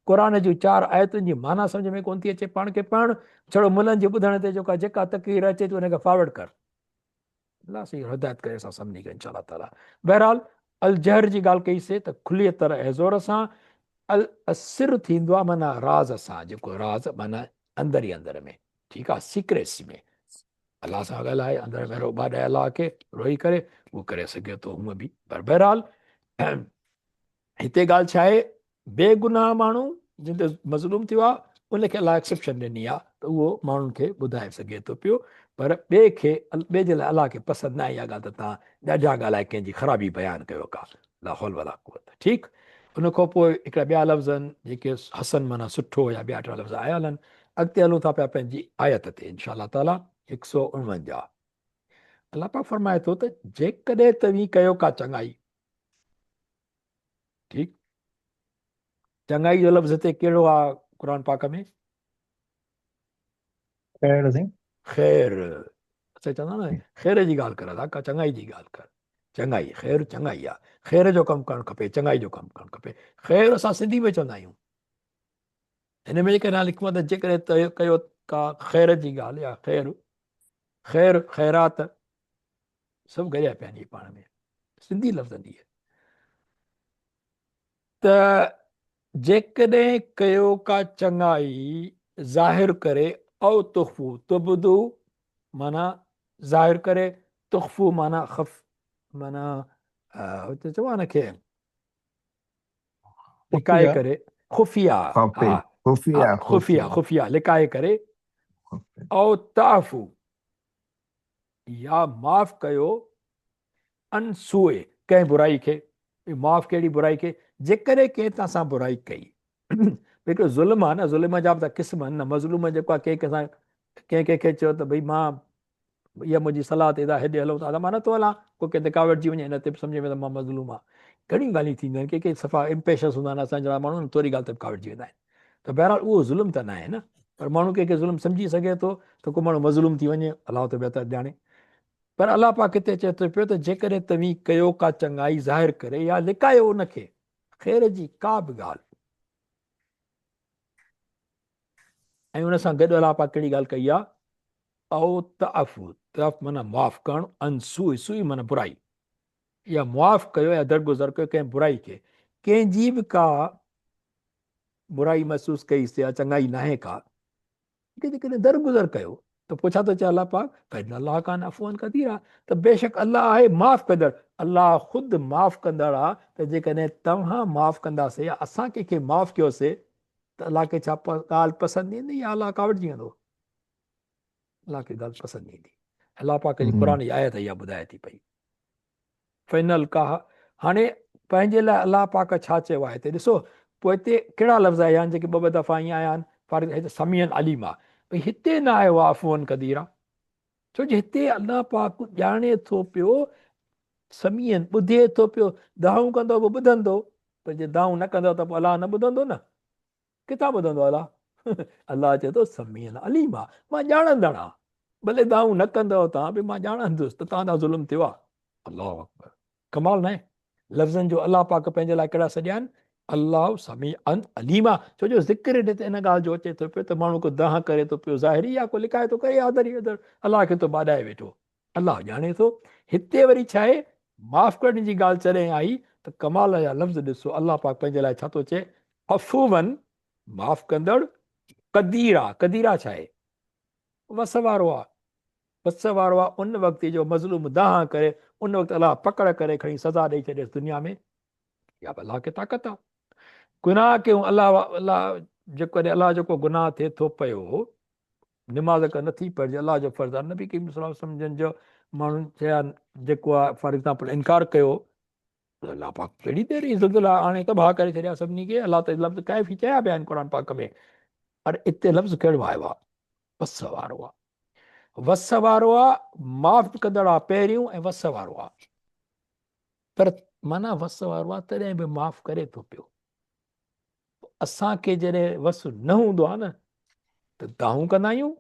Speaker 2: قرآن جون چار آيتن جي معنيٰ سمجهه ۾ ڪونه ٿي اچي پاڻ کي پڙهڻ ڇڙو ملن جي ٻڌڻ تي جيڪا جيڪا تقرير اچي ٿي ان کي فارورڊ ڪر. الله سائين هدايت ڪري اسان سڀني کي انشاء الله تعالي. بهرحال الجهر جي ڳالهه ڪئي سي ته کليء طرح ۽ زور سان، السر ٿيندو آهي معنيٰ راز سان، جيڪو راز معنيٰ اندر ئي اندر ۾ ٺيڪ آهي سيڪريسي ۾ الله سان ڳالهائي اندر ۾ روٻا ڏئي الله کي روئي ڪري اهو ڪري سگهي ٿو هونء به پر بهرحال هتي ڳالهه ڇا آهي بي گناهه ماڻهو جن تي مظلوم ٿيو آهي ان کي الله ايڪسيپشن ڏني آهي ته اهو ماڻهن کي ٻڌائي سگهي ٿو پيو پر ٻئي کي ٻئي جي لاء الله کي پسند نه آهي اها ڳالهه ته تان ڏاڍا ڳالهائي ڪنهن جي خرابي بيان ڪيو ڪا لا حول ولا قوت ٺيڪ ان کان پوء هڪڙا ٻيا لفظ آهن جيڪي حسن معنيٰ سٺو يا ٻيا ٽيا لفظ آيل آهن اڳتي هلون ٿا پيا پنهنجي آيت تي انشاء الله تعالي 149. الله پاڪ فرمائي ٿو ته جيڪڏهن توهين ڪيو ڪا چڱائي ٺيڪ چڱائي جو لفظ هتي ڪهڙو آ قرآن پاڪ ۾
Speaker 1: خير سائين
Speaker 2: خير اسان چوندا نه خير جي ڳالهه ڪر ادا ڪا چڱائي جي ڳالهه ڪر چڱائي خير چڱائي آ خير جو ڪم ڪرڻ کپي چڱائي جو ڪم ڪرڻ کپي خير اسان سنڌي ۾ چوندا آهيون هن ۾ جيڪڏهن لکون ته جيڪڏهن ڪيو ڪا خير جي ڳالهه يا خير خير خيرات سڀ گڏيا پيا آهن پاڻ ۾ سنڌي لفظ آهن ته جيڪڏهن ڪيو ڪا چڱائي ظاهر ڪري او تخفو تبدو معنيٰ ظاهر ڪري تخفو معنيٰ خف معنيٰ هتي چئبو آهي ان کي لڪائي ڪري خفيه
Speaker 3: خفيه
Speaker 2: خفيه خفيه لڪائي ڪري او تعفو يا معاف ڪيو ان سوء ڪنهن برائي کي معاف ڪهڙي برائي کي جيڪڏهن ڪنهن توهان سان برائي ڪئي هڪڙو ظلم آهي نه ظلم جا به ته قسم آهن نه مظلوم جيڪو آهي ڪنهن ڪنهن سان ڪنهن ڪنهن کي چيو ته ڀئي مان اها منهنجي صلاح تي هيڏي هلو ته مان نٿو هلان ڪو ڪنهن تي ڪاوڙجي وڃي هن تي به سمجهي ۾ ته مان مظلوم آهيان گهڻيون ڳالهيون ٿينديون آهن ڪي ڪي صفا امپيشنس هوندا آهن اسان جهڙا ماڻهو ٿوري ڳالهه تي به ڪاوڙجي ويندا آهن ته بهرحال اهو ظلم ته ناهي نه پر ماڻهو ڪنهن کي ظلم سمجهي سگهي ٿو ته ڪو ماڻهو مظلوم ٿي وڃي الله ته بهتر ڄاڻي پر الله پاڪ هتي چئي ٿو پيو ته جيڪڏهن توهين ڪيو ڪا چڱائي ظاهر ڪري يا لڪايو ان کي خير جي ڪا به ڳالهه ۽ ان سان گڏ الله پاڪ ڪهڙي ڳالهه ڪئي آهي او تعفو تعف معنيٰ معاف ڪرڻ ان سوء سوء معنيٰ برائي يا معاف ڪيو يا درگذر ڪيو ڪنهن برائي کي ڪنهن جي به ڪا برائي محسوس ڪئي سي يا چڱائي ناهي ڪا کي جيڪڏهن درگذر ڪيو ته پوء ڇا ٿو چئي الله پاڪ فإن الله ڪان عفوا قديرا ته بيشڪ الله آهي معاف ڪندڙ الله خود معاف ڪندڙ آ ته جيڪڏهن توهان معاف ڪنداسي يا اسان ڪنهن کي معاف ڪيوسي ته الله کي ڇا ڳالهه پسند ايندي يا الله ڪاوڙجي ويندو الله کي ڳالهه پسند ايندي الله پاڪ جي قرآن جي آيت اها ٻڌائي ٿي پئي فائنل ڪاهه هاڻي پنهنجي لاء الله پاڪ ڇا چيو آهي هتي ڏسو پوء هتي ڪهڙا لفظ آيا آهن جيڪي ٻه ٻه دفعا ائين آيا آهن فار هتي سميعن عليم آهي ڀئي هتي نه آيو آهي عفوا قديرا ڇو جو هتي الله پاڪ ڄاڻي ٿو پيو سميعن ٻڌي ٿو پيو دانهون ڪندو به ٻڌندو پر جي دانهون نه ڪندو ته پوء الله نه ٻڌندو نه ڪٿان ٻڌندو الله؟ الله چئي ٿو سميع عليم آ، مان ڄاڻندڙ آن، ڀلي دانهون نه ڪندؤ توهان به مان ڄاڻندس ته توهان سان ظلم ٿيو آ. الله اڪبر ڪمال ناهي لفظن جو الله پاڪ پنهنجي لاء ڪهڙا سڏيا آهن الله سميع عليم آ ڇو جو ذڪر هن تي ان ڳالهه جو اچي ٿو پيو ته ماڻهو ڪو دانهن ڪري ٿو پيو ظاهري يا ڪو لڪائي ٿو ڪري يا اندر ئي اندر الله کي ٿو ٻاڏائي ويٺو الله ڄاڻي ٿو. هتي وري ڇا آهي؟ معاف ڪرڻ جي ڳالهه جڏهن آئي ته ڪمال جا لفظ ڏسو الله پاڪ پنهنجي لاء ڇا ٿو چئي عفوا معاف ڪندڙ قديرا قديرا ڇا آهي؟ وس وارو آ وس وارو آ ان وقت جو مظلوم دانهن ڪري ان وقت الله پڪڙ ڪري کڻي سزا ڏئي ڇڏيس دنيا ۾ اها به الله کي طاقت آ. گناهه ڪيون الله الله جيڪڏهن الله جو ڪو گناهه ٿئي ٿو پيو نماز ڪا نٿي پڙهجي الله جو فرض آ نبي ڪريم صلي الله عليه وسلم جن جو ماڻهن چيا جيڪو آ فار ايگزامپل انڪار ڪيو الله پاڪ ڪهڙي دير ئي زلزلا آڻي تباهه ڪري ڇڏيا سڀني کي الله ته لفظ ڪافي چيا پيا آهن قرآن پاڪ ۾ پر اتي لفظ ڪهڙو آيو آ وس وارو آ وس وارو آ معاف ڪندڙ آ پهريون ۽ وس وارو آ پر معنيٰ وس وارو آ تڏهن به معاف ڪري ٿو پيو. اسان کي جڏهن وس نه هوندو آ نه ته دانهون ڪندا آهيون،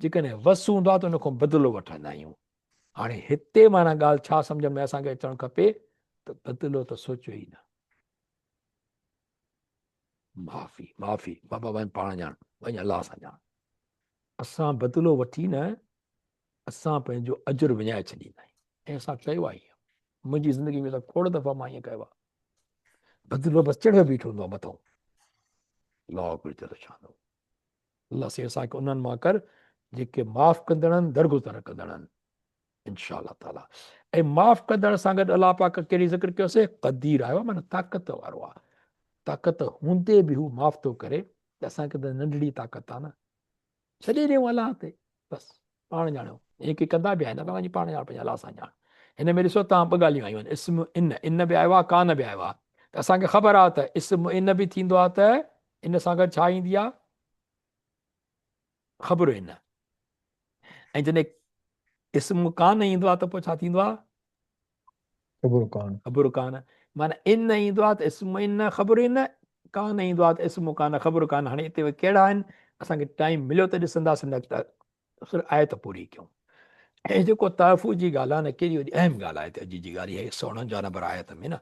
Speaker 2: جيڪڏهن وس هوندو آ ته ان کان بدلو وٺندا آهيون. هاڻي هتي معنيٰ ڳالهه ڇا سمجهه ۾ اسان کي اچڻ کپي ته بدلو ته سوچيو ئي نه. معافي معافي بابا وڃ پاڻ ڄاڻ، وڃ الله سان ڄاڻ. اسان بدلو وٺي نه اسان پنهنجو اجر وڃائي ڇڏيندا آهيون ۽ اسان ڪيو آهي ائين. منهنجي زندگي ۾ ته کوڙ دفعا مان ائين ڪيو آهي. بدلو بس چڙهيو بيٺو هوندو آهي مٿو. الله اڪبر جل شانه. الله سائين اسان کي انهن مان ڪر جيڪي معاف ڪندڙ آهن درگذر ڪندڙ آهن انشاء الله تعالي. ۽ معاف ڪندڙ سان گڏ الله پاڪ ڪهڙي ذڪر ڪيو سي قدير آيو معنی طاقت وارو آهي. طاقت هوندي به هو معاف ٿو ڪري ته اسان کي ته ننڍڙي طاقت آهي نه. ڇڏي ڏيون الله تي بس پاڻ ڄاڻيو ائين ڪي ڪندا به آهن توهان جي پاڻ ڄاڻ پنهنجي الله سان ڄاڻ هن ۾ ڏسو توهان ٻه ڳالهيون آيون آهن اسم ان ان به آيو آهي ڪان به آيو آهي ته اسان کي خبر آهي ته اسم ان به ٿيندو آهي ته ان سان گڏ ڇا ايندي آهي خبر ان ۽ جڏهن اسم ڪان ايندو آهي ته پوء ڇا ٿيندو آهي
Speaker 1: خبر ڪان.
Speaker 2: خبر ڪان معنيٰ ان ايندو آهي ته اسم ان خبر ان، ڪان ايندو آهي ته اسم ڪان خبر ڪان. هاڻي اتي اهي ڪهڙا آهن اسان کي ٽائيم مليو ته ڏسنداسين نه ته صرف آيت پوري ڪيون. ۽ جيڪو تحفظ جي ڳالهه آهي نه ڪيڏي وڏي اهم ڳالهه آهي اڄ جي ڳالهه اها 149 نمبر آيت ۾ نه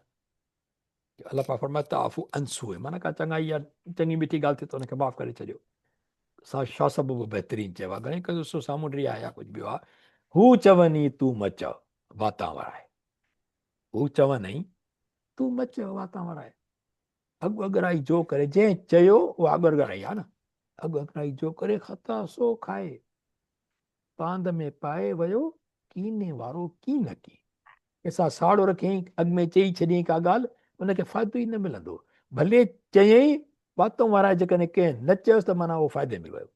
Speaker 2: الله پاڪ فرمائي تعفو عن سوء معنيٰ ڪا چڱائي يا چڱي مٺي ڳالهه ٿئي ته ان کي معاف ڪري ڇڏيو. سا شاهه صاحب به بهترين چيو آهي گهڻي قدر سو سامونڊي آهي يا ڪجهه ٻيو آهي هو چوني تون مه چئو واتان ورائي هو چونئي تون مه چئو واتان ورائي اڳ اڳرائي جو ڪري جنهن چيو اها اڳ اڳرائي آهي نه اڳ اڳرائي جو ڪري خطا سو کائي پاند ۾ پائي ويو ڪيني وارو ڪين ڪي ڪنهن سان ساڙو رکيائين اڳ ۾ چئي ڇڏيائين ڪا ڳالهه ان کي فائدو ئي نه ملندو ڀلي چيائين واتون ورائي جيڪڏهن ڪنهن نه چيس ته معنيٰ اهو فائدي ۾ ويو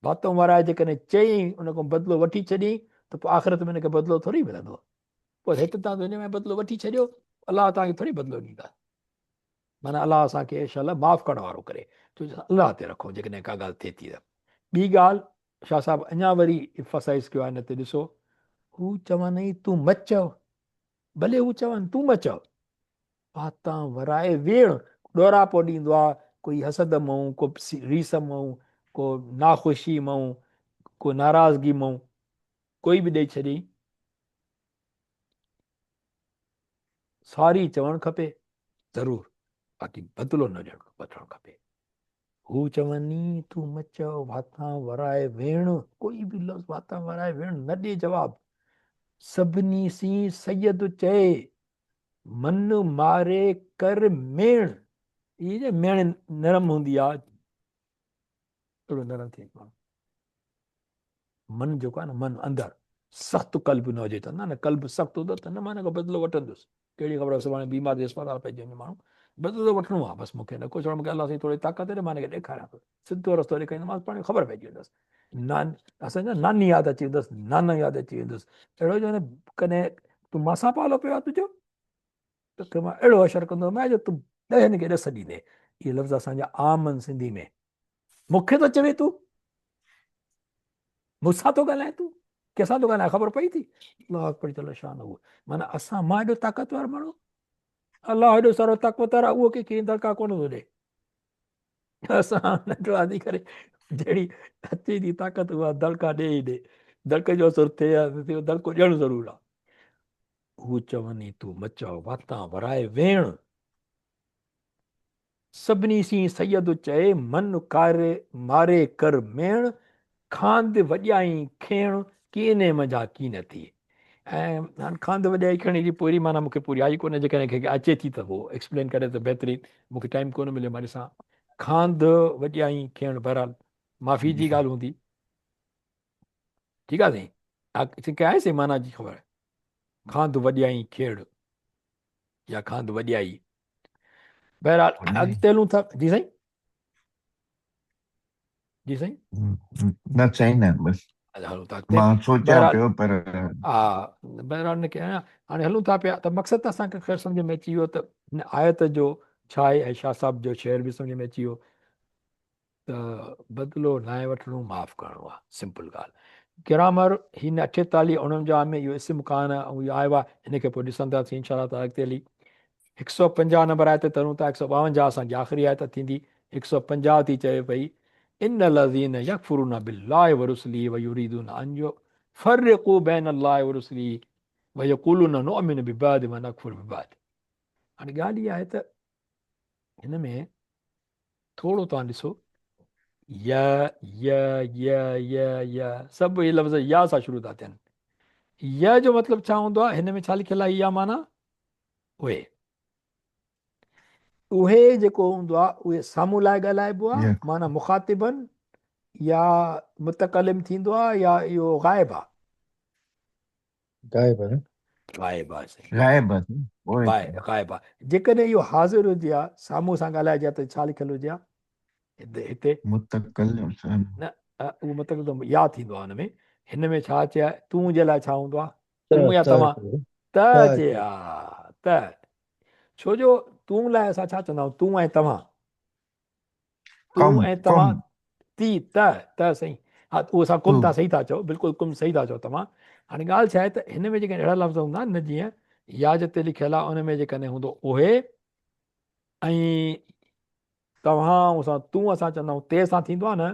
Speaker 2: واتون ورائي جيڪڏهن چيائين ان کان بدلو وٺي ڇڏيائين ته پوء آخرت ۾ ان کي بدلو ٿوري ملندو پوء هت تان دنيا ۾ بدلو وٺي ڇڏيو الله توهان کي ٿوري بدلو ڏيندا معنيٰ الله اسان کي انشاء الله معاف ڪرڻ وارو ڪري ڇو جو الله تي رکو جيڪڏهن ڪا ڳالهه ٿئي ٿي ته ٻي ڳالهه شاهه صاحب اڃا وري امفاسائز ڪيو آهي ان تي ڏسو هو چون ئي تون مه چئو ڀلي هو چون تون مه چئو واتان ورائي ويڻ ڏوراپو ڏيندو آ ڪوئي حسد مئون ڪو ريس مئون ڪو ناخوشي مئون ڪو ناراضگي مئون ڪوئي به ڏئي ڇڏي ساري چوڻ کپي ضرور باقي بدلو نه ڏيڻ وٺڻ کپي هو چوني تون مه چئو واتان ورائي ويڻ ڪوئي به لفظ واتان ورائي ويڻ نه ڏي جواب سڀني سين سيد چئي من ماري ڪر ميڻ هي جي ميڻ نرم هوندي آ اهڙو نرم ٿئي ماڻهو من جيڪو آهي نه من اندر سخت قلب نه هجي ته نه نه قلب سخت هوندو ته نه مان بدلو وٺندس ڪهڙي خبر سڀاڻي بيمار ٿي اسپتال پئجي وڃي ماڻهو بدلو وٺڻو آهي بس مونکي نه ڪو ڇوڙ مونکي الله سائين ٿوري طاقت ڏي مان کي ڏيکاريان ٿو سڌو رستو ڏيکاريندومانس پاڻ خبر پئجي ويندس نان اسان جا ناني ياد اچي ويندس نانا ياد اچي ويندس اهڙو جو نه ڪڏهن تون مان سان پالو پيو آهي تنهنجو توکي مان اهڙو حشر ڪندو مانء جو تون ڏهن کي ڏس ڏيندين اهي لفظ اسان جا عام آهن سنڌي ۾ مون کي ٿو چوين تون مون سان ٿو ڳالهائين تون ڪنهن سان ٿو ڳالهائين خبر پئي ٿي الله اڪبر جل شان هو معنيٰ اسان مان ايڏو طاقتور ماڻهو الله ايڏو سارو طاقتور آهي اهو ڪنهن کي دڙڪا ڪونه ٿو ڏي اسان ننڍڙا ٿي ڪري جهڙي اچي ٿي طاقت اها دڙڪا ڏي ئي ڏي دڙڪي جو اثر ٿئي يا نه ٿئي دڙڪو ڏيڻ ضرور آهي هو چوني تون مچاء واتان ورائي ويڻ سڀني سين سيد چئي من ڪاري ماري ڪر ميڻ کاند وڄائين کيڻ ڪيني منجھان ڪين ٿئي. ۽ هاڻ کاند وڄائي کيڻ جي پوري معنيٰ مونکي پوري آئي ڪونه جيڪڏهن ڪنهن کي اچي ٿي ته هو ايڪسپلين ڪري ته بهترين مونکي ٽائيم ڪونه مليو مان ڏسان کاند وڄائين کيڻ بهرحال معافي جي ڳالهه هوندي ٺيڪ آ سائين ڪنهن کي آهي سائين معنيٰ جي خبر کاند وڄائين کيڙ. يا کاند وڏيائي. بهرحال اڳتي هلون ٿا. جي سائين، جي سائين.
Speaker 3: نه سائين نه، بس
Speaker 2: هلون ٿا اڳتي.
Speaker 3: مان سوچيان پيو پر
Speaker 2: ها، بهرحال ان کي هاڻي هلون ٿا پيا ته مقصد ته اسان کي خير سمجھ ۾ اچي ويو ته هن آيت جو ڇا آهي ۽ شاهه صاحب جو شعر به سمجھ ۾ اچي ويو ته بدلو ناهي وٺڻو، معاف ڪرڻو آهي، سمپل ڳالهه. گرامر هن 48 49 ۾ اهو اسم ڪان ۽ اهو آيو آهي، هن کي پوء ڏسنداسين انشاء الله تعالٰي اڳتي هلي. 150 نمبر آيت تي هلون ٿا. 152 اسان جي آخري آيت ٿيندي. 150 ٿي چوي پئي، ان الذين يڪفرون بالله ورسله ويريدون ان يفرقوا بين الله ورسله ويقولون نؤمن ببعض ونڪفر ببعض. هاڻي ڳالهه اها آهي ته هن ۾ ٿورو توهان ڏسو، ي ي ي ي ي سڀ اهي لفظ يا سان شروع ٿا ٿين. ي جو مطلب ڇا هوندو آهي؟ هن ۾ ڇا لکيل آهي؟ يا معنيٰ اهي. اهي جيڪو هوندو آهي اهي سامهون لاء ڳالهائبو آهي، معنيٰ مخاطبن يا متڪلم ٿيندو آهي يا اهو غائب آهي.
Speaker 1: غائب آهي.
Speaker 2: غائب آهي سائين.
Speaker 3: غائب آهي.
Speaker 2: غائب آهي. جيڪڏهن اهو حاضر هجي ها، سامهون سان ڳالهائجي ها ته ڇا لکيل هجي ها هتي؟
Speaker 3: متڪلم سان.
Speaker 2: نه، اهو متڪلم ته يا ٿيندو آهي ان ۾. هن ۾ ڇا اچي ها؟ تون جي لاء ڇا هوندو آهي؟ تون يا توهان؟ ته اچي ها، ته. ڇو جو تون لاء اسان ڇا چوندا آهيون؟ تون ۽ توهان. تون ۽ توهان تي ته ته سائين. ها، اهو اسان ڪم ٿا صحيح ٿا چئو، بلڪل ڪم صحيح ٿا چئو توهان. هاڻي ڳالهه ڇا آهي ته هن ۾ جيڪڏهن اهڙا لفظ هوندا نه جيئن يا جتي لکيل آهي ان ۾ جيڪڏهن هوندو اهي ۽ توهان اسان تون اسان چوندا آهيون تي سان ٿيندو آهي نه،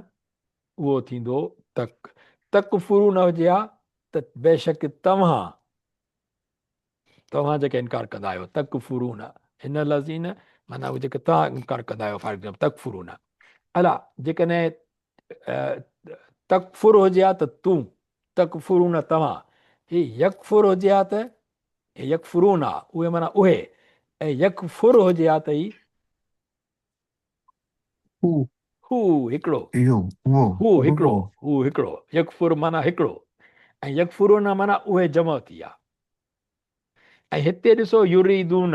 Speaker 2: اهو ٿيندو تڪ. تڪفرو نه هجي ها ته بيشڪ توهان، توهان جيڪي انڪار ڪندا آهيو، تڪفرون هن الذين معنيٰ اهي جيڪي توهان انڪار ڪندا آهيو، فار ايگزامپل تڪفرون الا جيڪڏهن تڪفر هجي ها ته تون، تڪفرون توهان، هي يڪفر هجي ها ته هي يڪفرون آ، اهي معنيٰ اهي، ۽ يڪفر هجي ها ته هي
Speaker 1: هو.
Speaker 2: هو هڪڙو.
Speaker 3: اهو، اهو،
Speaker 2: هو هڪڙو،
Speaker 3: اهو.
Speaker 2: هو هڪڙو. يڪفر معنيٰ هڪڙو ۽ يڪفرون معنيٰ اهي جمع ٿي ويا. ۽ هتي ڏسو يريدون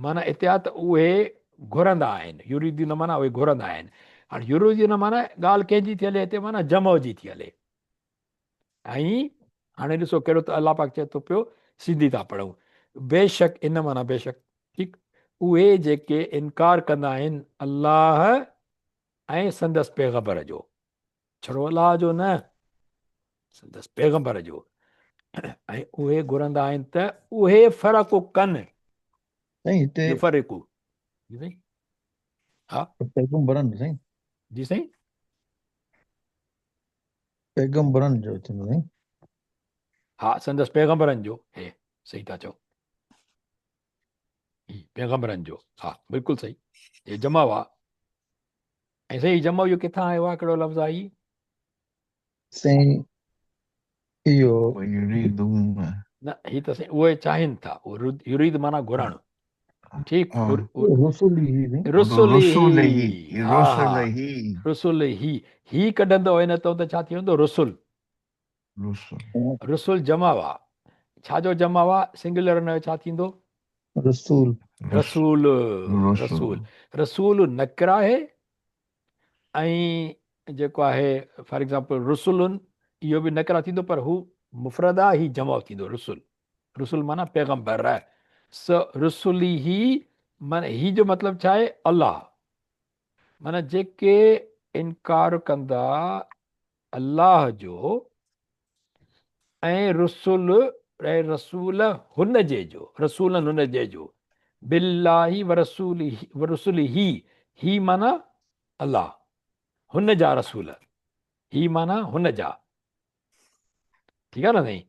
Speaker 2: معنيٰ اتي آ ته اهي گهرندا آهن. يريدون معنيٰ اهي گهرندا آهن. هاڻي يريدون معنيٰ ڳالهه ڪنهن جي ٿي هلي هتي معنيٰ جمع جي ٿي هلي. ۽ هاڻي ڏسو ڪهڙو ته الله پاڪ چئي ٿو پيو، سنڌي ٿا پڙهون، بيشڪ ان معنيٰ بيشڪ، ٺيڪ، اهي جيڪي انڪار ڪندا آهن الله ۽ سندس پيغمبر جو، ڇڙو الله جو نه سندس پيغمبر جو، ۽ اهي گهرندا آهن ته اهي فرق ڪن،
Speaker 1: سائين هتي
Speaker 2: يفرقو، جي سائين، ها
Speaker 1: پيغمبرن سائين،
Speaker 2: جي سائين،
Speaker 1: پيغمبرن جو ٿيندو سائين.
Speaker 2: ها سندس پيغمبرن جو، هي صحيح ٿا چئو، هي پيغمبرن جو، ها بلڪل صحيح، هي جمع هئا. ۽ سائين هي جمع اهو ڪٿان آيو آهي، ڪهڙو لفظ آهي هي؟
Speaker 1: سائين اهو
Speaker 3: يريدون
Speaker 2: نه، هي ته سائين اهي چاهين ٿا، يريد معنيٰ گهرڻ، ٺيڪ،
Speaker 1: رسل هي،
Speaker 2: رسل هي،
Speaker 3: رسل هي،
Speaker 2: رسل هي، هي ڪڍندو هن تون ته ڇا ٿي ويندو؟ رسل، رسل جمع هئا، ڇا جو جمع هئا؟ سنگولر نه ڇا ٿيندو؟
Speaker 1: رسول،
Speaker 2: رسول، رسول، رسول نڪره آهي ۽ جيڪو آهي فار ايگزامپل رسلن اهو به نڪره ٿيندو پر هو مفرد آهي، هي جمع ٿيندو رسل. رسل معنيٰ پيغمبر، س رسله معنيٰ هي جو مطلب ڇا آهي؟ الله، معنيٰ جيڪي انڪار ڪندا الله جو ۽ رسل ۽ رسول هن جي جو، رسولن هن جي جو، بالله ورسوله ورسله هي معنيٰ الله هن جا رسول، هي معنيٰ هن جا، ٺيڪ آهي نه سائين،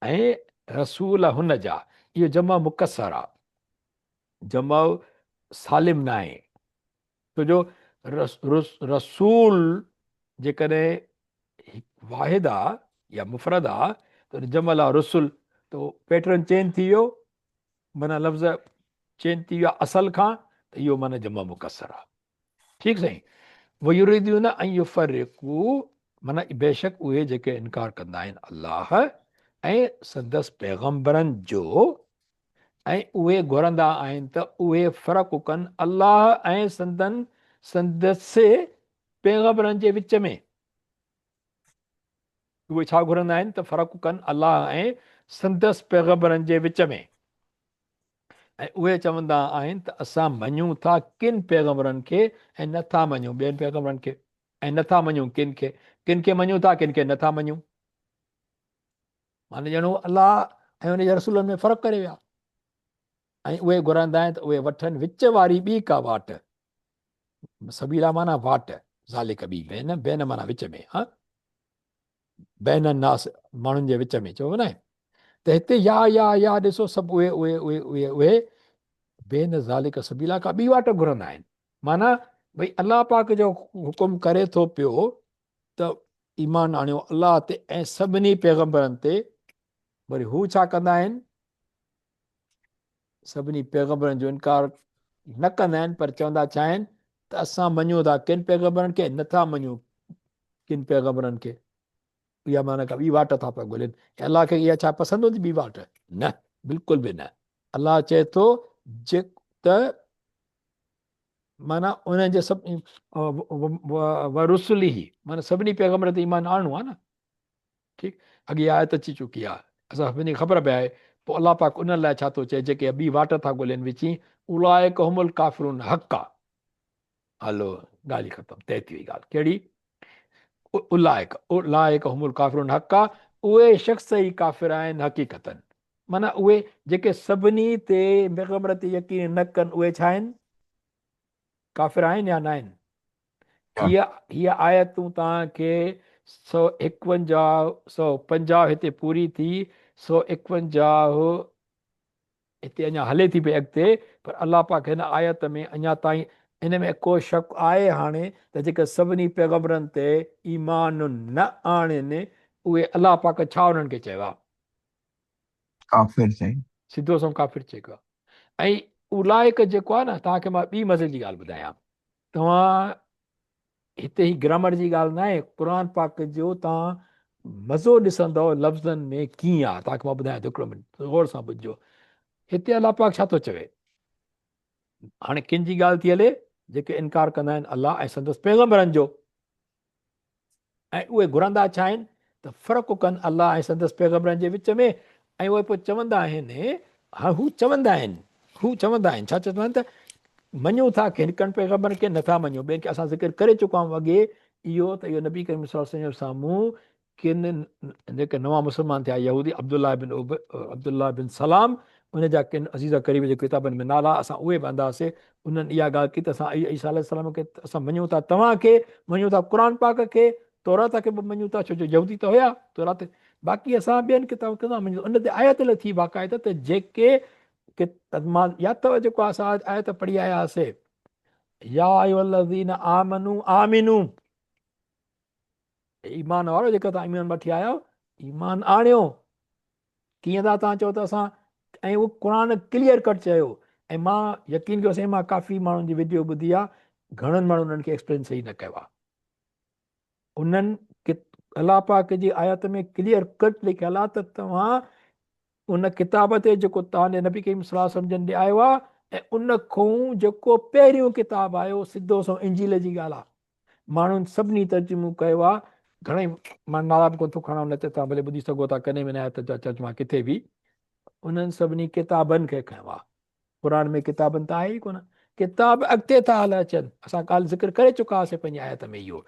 Speaker 2: ۽ رسول هن جا، اهو جمع مڪسر آ، جمع سالم ناهي، ڇو جو رسول جيڪڏهن واحد آ يا مفرد آ ته جمع لا رسل ته پيٽرن چينج ٿي ويو، معنيٰ لفظ چينج ٿي ويو اصل کان، ته اهو معنيٰ جمع مڪسر آ. ٺيڪ سائين، ويريدون ان يفرقو معنيٰ بيشڪ اهي جيڪي انڪار ڪندا آهن الله ۽ سندس پيغمبرن جو ۽ اهي گهرندا آهن ته اهي فرق ڪن الله ۽ سندن، سندس، پيغمبرن جي وچ ۾. اهي ڇا گهرندا آهن ته فرق ڪن الله ۽ سندس پيغمبرن جي وچ ۾. ۽ اهي چوندا آهن ته اسان مڃون ٿا ڪن پيغمبرن کي ۽ نه ٿا مڃون ٻين پيغمبرن کي ۽ نه ٿا مڃون ڪن کي، ڪن کي مڃون ٿا ڪن کي نه ٿا مڃون. معنيٰ ڄڻ هو الله ۽ ان جي رسولن ۾ فرق ڪري ويا ۽ اهي گهرندا آهن ته اهي وٺن وچ واري ٻي ڪا واٽ. سبيلا معنيٰ واٽ، ذالڪ ٻي، بين، بين معنيٰ وچ ۾، ها بين الناس ماڻهن جي وچ ۾ چئبو ناهي ته هتي يا يا يا ڏسو سڀ اهي اهي اهي اهي اهي بين ذالڪ سبيلا ڪا ٻي واٽ گهرندا آهن. معنيٰ ڀئي الله پاڪ جو حڪم ڪري ٿو پيو ته ايمان آڻيو الله تي ۽ سڀني پيغمبرن تي، وري هو ڇا ڪندا آهن؟ سڀني پيغمبرن جو انڪار نه ڪندا آهن پر چوندا ڇا آهن ته اسان مڃون ٿا ڪن پيغمبرن کي نه ٿا مڃون ڪن پيغمبرن کي. اها معنيٰ ڪا ٻي واٽ ٿا پيا ڳولين. ۽ الله کي اها ڇا پسند هوندي ٻي واٽ؟ نه بلڪل به نه. الله چئي ٿو جيڪ ته معنيٰ انهن جي سڀ ورسله معنيٰ سڀني پيغمبرن تي ايمان آڻڻو آهي نه. ٺيڪ اڳي آيت اچي چڪي آهي اسان سڀني کي خبر به آهي. پوء الله پاڪ انهن لاء ڇا ٿو چئي جيڪي ٻي واٽ ٿا ڳولين وچين اولئڪ هم الڪافرون حقا. هلو ڳالهه ئي ختم طئي ٿي وئي ڳالهه. ڪهڙي؟ اولئڪ اولئڪ هم الڪافرون حقا اهي شخص ئي ڪافر آهن حقيقتاً. معنيٰ اهي جيڪي سڀني تي پيغمبر تي يقين نه ڪن اهي ڇا آهن؟ ڪافر آهن يا ناهن؟ هيء هيء آيتون توهان کي 151 150 هتي پوري ٿي 151 هتي اڃا هلي ٿي پئي اڳتي پر الله پاڪ هن آيت ۾ اڃا تائين ان ۾ ڪو شڪ آهي هاڻي ته جيڪي سڀني پيغمبرن تي ايمان نه آڻين اهي الله پاڪ ڇا انهن کي چيو آهي؟
Speaker 3: ڪافر سائين.
Speaker 2: سڌو سنئون ڪافر چئبو آهي ۽ اولئڪ جيڪو آهي نه توهان کي مان ٻي مزي جي ڳالهه ٻڌايان توهان هتي هي گرامر جي ڳالهه ناهي قرآن پاڪ جو توهان مزو ڏسندؤ لفظن ۾ ڪيئن آهي توهان کي مان ٻڌايان ٿو هڪڙو منٽ غور سان ٻڌجو هتي الله پاڪ ڇا ٿو چوي هاڻي ڪن جي ڳالهه ٿي هلي جيڪي انڪار ڪندا آهن الله ۽ سندس پيغمبرن جو ۽ اهي گهرندا ڇا آهن ته فرق ڪن الله ۽ سندس پيغمبرن جي وچ ۾ ۽ اهي پوء چوندا آهن، ها هو چوندا آهن، هو چوندا آهن، ڇا چوندا آهن ته مڃون ٿا ڪن ڪن پيغمبرن کي نٿا مڃون ٻين کي اسان ذڪر ڪري چڪا آهيون اڳي اهو ته اهو نبي ڪريم صلي الله عليه وسلم سامهون ڪن جيڪي نوان مسلمان ٿيا يهودي عبدالله بن عبدالله بن سلام ان جا ڪن عزيز قريب جي ڪتابن ۾ نالا اسان اهي به آنداسي انهن اها ڳالهه ڪئي ته اسان عيسيٰ عليه السلام کي اسان مڃون ٿا توهان کي مڃون ٿا قرآن پاڪ کي تورات کي به مڃون ٿا ڇو جو يهودي ته هيا تورات باقي اسان ٻين ڪتابن کي نه مڃون ان تي آيت لٿي باقاعده ته جيڪي مان ياد اٿو جيڪو اسان آيت پڙهي آيا هئاسي يا ايها الذين آمنوا آمنوا ايمان وارو جيڪا توهان ايمان وٺي آيا آهيو ايمان آڻيو ڪيئن ٿا توهان چئو ته اسان ۽ اهو قرآن ڪليئر ڪٽ چيو ۽ مان يقين ڪيو سائين مان ڪافي ماڻهن جي ويڊيو ٻڌي آهي گهڻن ماڻهن انهن کي ايڪسپلين صحيح نه ڪيو آهي انهن الله پاڪ جي آيت ۾ ڪليئر ڪٽ لکيل آهي ته توهان ان ڪتاب تي جيڪو توهان جي نبي ڪريم صلي الله عليه وسلم جن ڏي آيو آهي ۽ ان کان جيڪو پهريون ڪتاب آيو سڌو سو انجيل جي ڳالهه آهي ماڻهن سڀني ترجمو ڪيو آهي گهڻي مان نالا به ڪونه ٿو کڻان ان تي توهان ڀلي ٻڌي سگهو ٿا ڪڏهن به نه آيت جا ترجما ڪٿي به انهن سڀني ڪتابن کي کنيو آهي قرآن ۾ ڪتابن ته آهي ئي ڪونه ڪتاب اڳتي ٿا هلي اچن اسان ڳالهه ذڪر ڪري چڪا هئاسين پنهنجي آيت ۾ اهو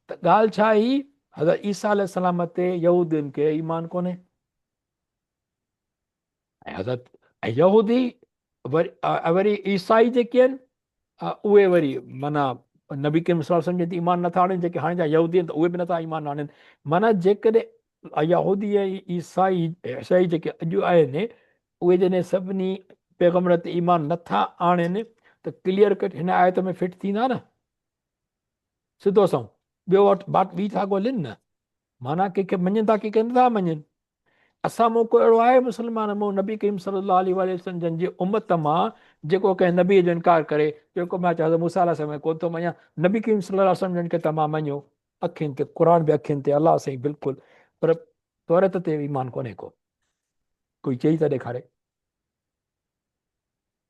Speaker 2: ته ڳالهه ڇا هئي حضرت عيسيٰ عليه السلام تي يهودين کي ايمان ڪونهي ۽ حضرت ۽ يهودي وري وري عيسائي جيڪي آهن اهي وري معنيٰ نبي ڪريم صلي الله عليه وسلم جن تي ايمان نٿا آڻين جيڪي هاڻي جا يهودي آهن ته اهي به نٿا ايمان آڻين معنيٰ جيڪڏهن يهودي ۽ عيسائي عيسائي جيڪي اڄ آهن اهي جڏهن سڀني پيغمبرن تي ايمان نٿا آڻين ته ڪليئر ڪٽ هن آيت ۾ فٽ ٿيندا نه سڌو سنئون ٻيو وٽ باٽ ٻي ٿا ڳولين نه معنيٰ ڪنهن کي مڃين ٿا ڪنهن کي نٿا مڃين اسان مون ڪو اهڙو آهي مسلمان مون نبي ڪريم صلي الله عليه وآله وسلم جن جي امت مان جيڪو ڪنهن نبي جو انڪار ڪري جيڪو مان چاهيان موسيٰ عليه السلام کي ڪونه ٿو مڃان نبي ڪريم صلي الله عليه وسلم جن کي ته مان مڃيو اکين تي قرآن به اکين تي الله سائين بلڪل پر توريت تي ايمان ڪونهي ڪو ڪوئي چئي ته ڏيکاري.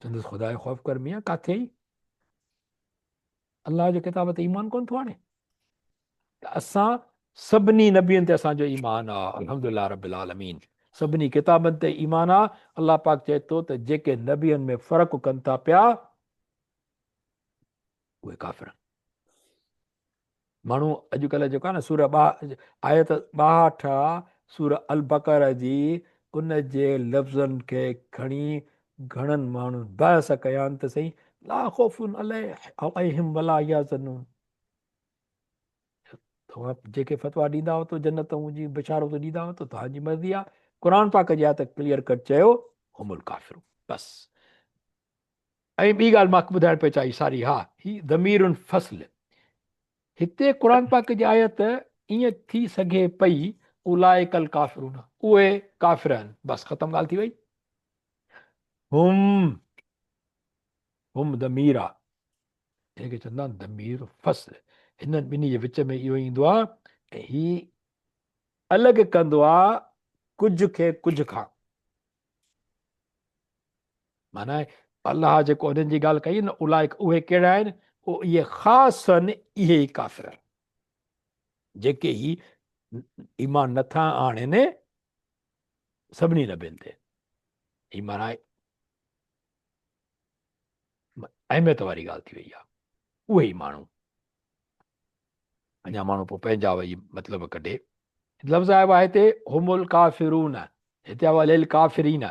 Speaker 2: چوندس خدا جو خوف ڪر ميان ڪاٿي آهين؟ الله جي ڪتاب تي ايمان ڪونه ٿو آڻي؟ ته اسان سڀني نبين تي اسان جو ايمان آ، الحمدلله رب العالمين، سڀني ڪتابن تي ايمان آ. الله پاڪ چئي ٿو ته جيڪي نبين ۾ فرق ڪن ٿا پيا اهي ڪافر آهن. ماڻهو اڄڪلهه جيڪو آهي نه سورة آيت 62 آ سورة البقره جي، ان جي لفظن کي کڻي گهڻن ماڻهن بحث ڪيا آهن ته سائين لا خوف عليهم ولا يحزنون، توهان جيڪي فتوا ڏيندا آهيو ته جنت جي بشارت ڏيندا آهيو ته توهان جي مرضي آهي، قرآن پاڪ جي آيت ڪليئر ڪٽ چيو هم الڪافرون بس. ۽ ٻي ڳالهه مان ٻڌائڻ پئي چاهي ساري ها هي ضمير الفصل هتي قرآن پاڪ جي آيت ائين ٿي سگهي پئي اولئک الڪافرون اهي ڪافر آهن بس ختم ڳالهه ٿي وئي. هم هم ضمير آ هن کي چوندا آهن ضمير فصل هنن ٻنهي جي وچ ۾ اهو ايندو آ ۽ هي الڳ ڪندو آ ڪجهه کي ڪجهه کان. معنيٰ الله جيڪو انهن جي ڳالهه ڪئي نه اولئڪ اهي ڪهڙا آهن اهي خاص آهن اهي ئي ڪافر آهن جيڪي هي ايمان نٿا آڻين سڀني نبين تي. هي معنيٰ اهميت واري ڳالهه ٿي وئي آهي. اهي ئي ماڻهو اڃا ماڻهو پوء پنهنجا وئي مطلب ڪڍي. لفظ آيو آهي هتي هم الڪافرون، هتي آيو آهي للڪافرين،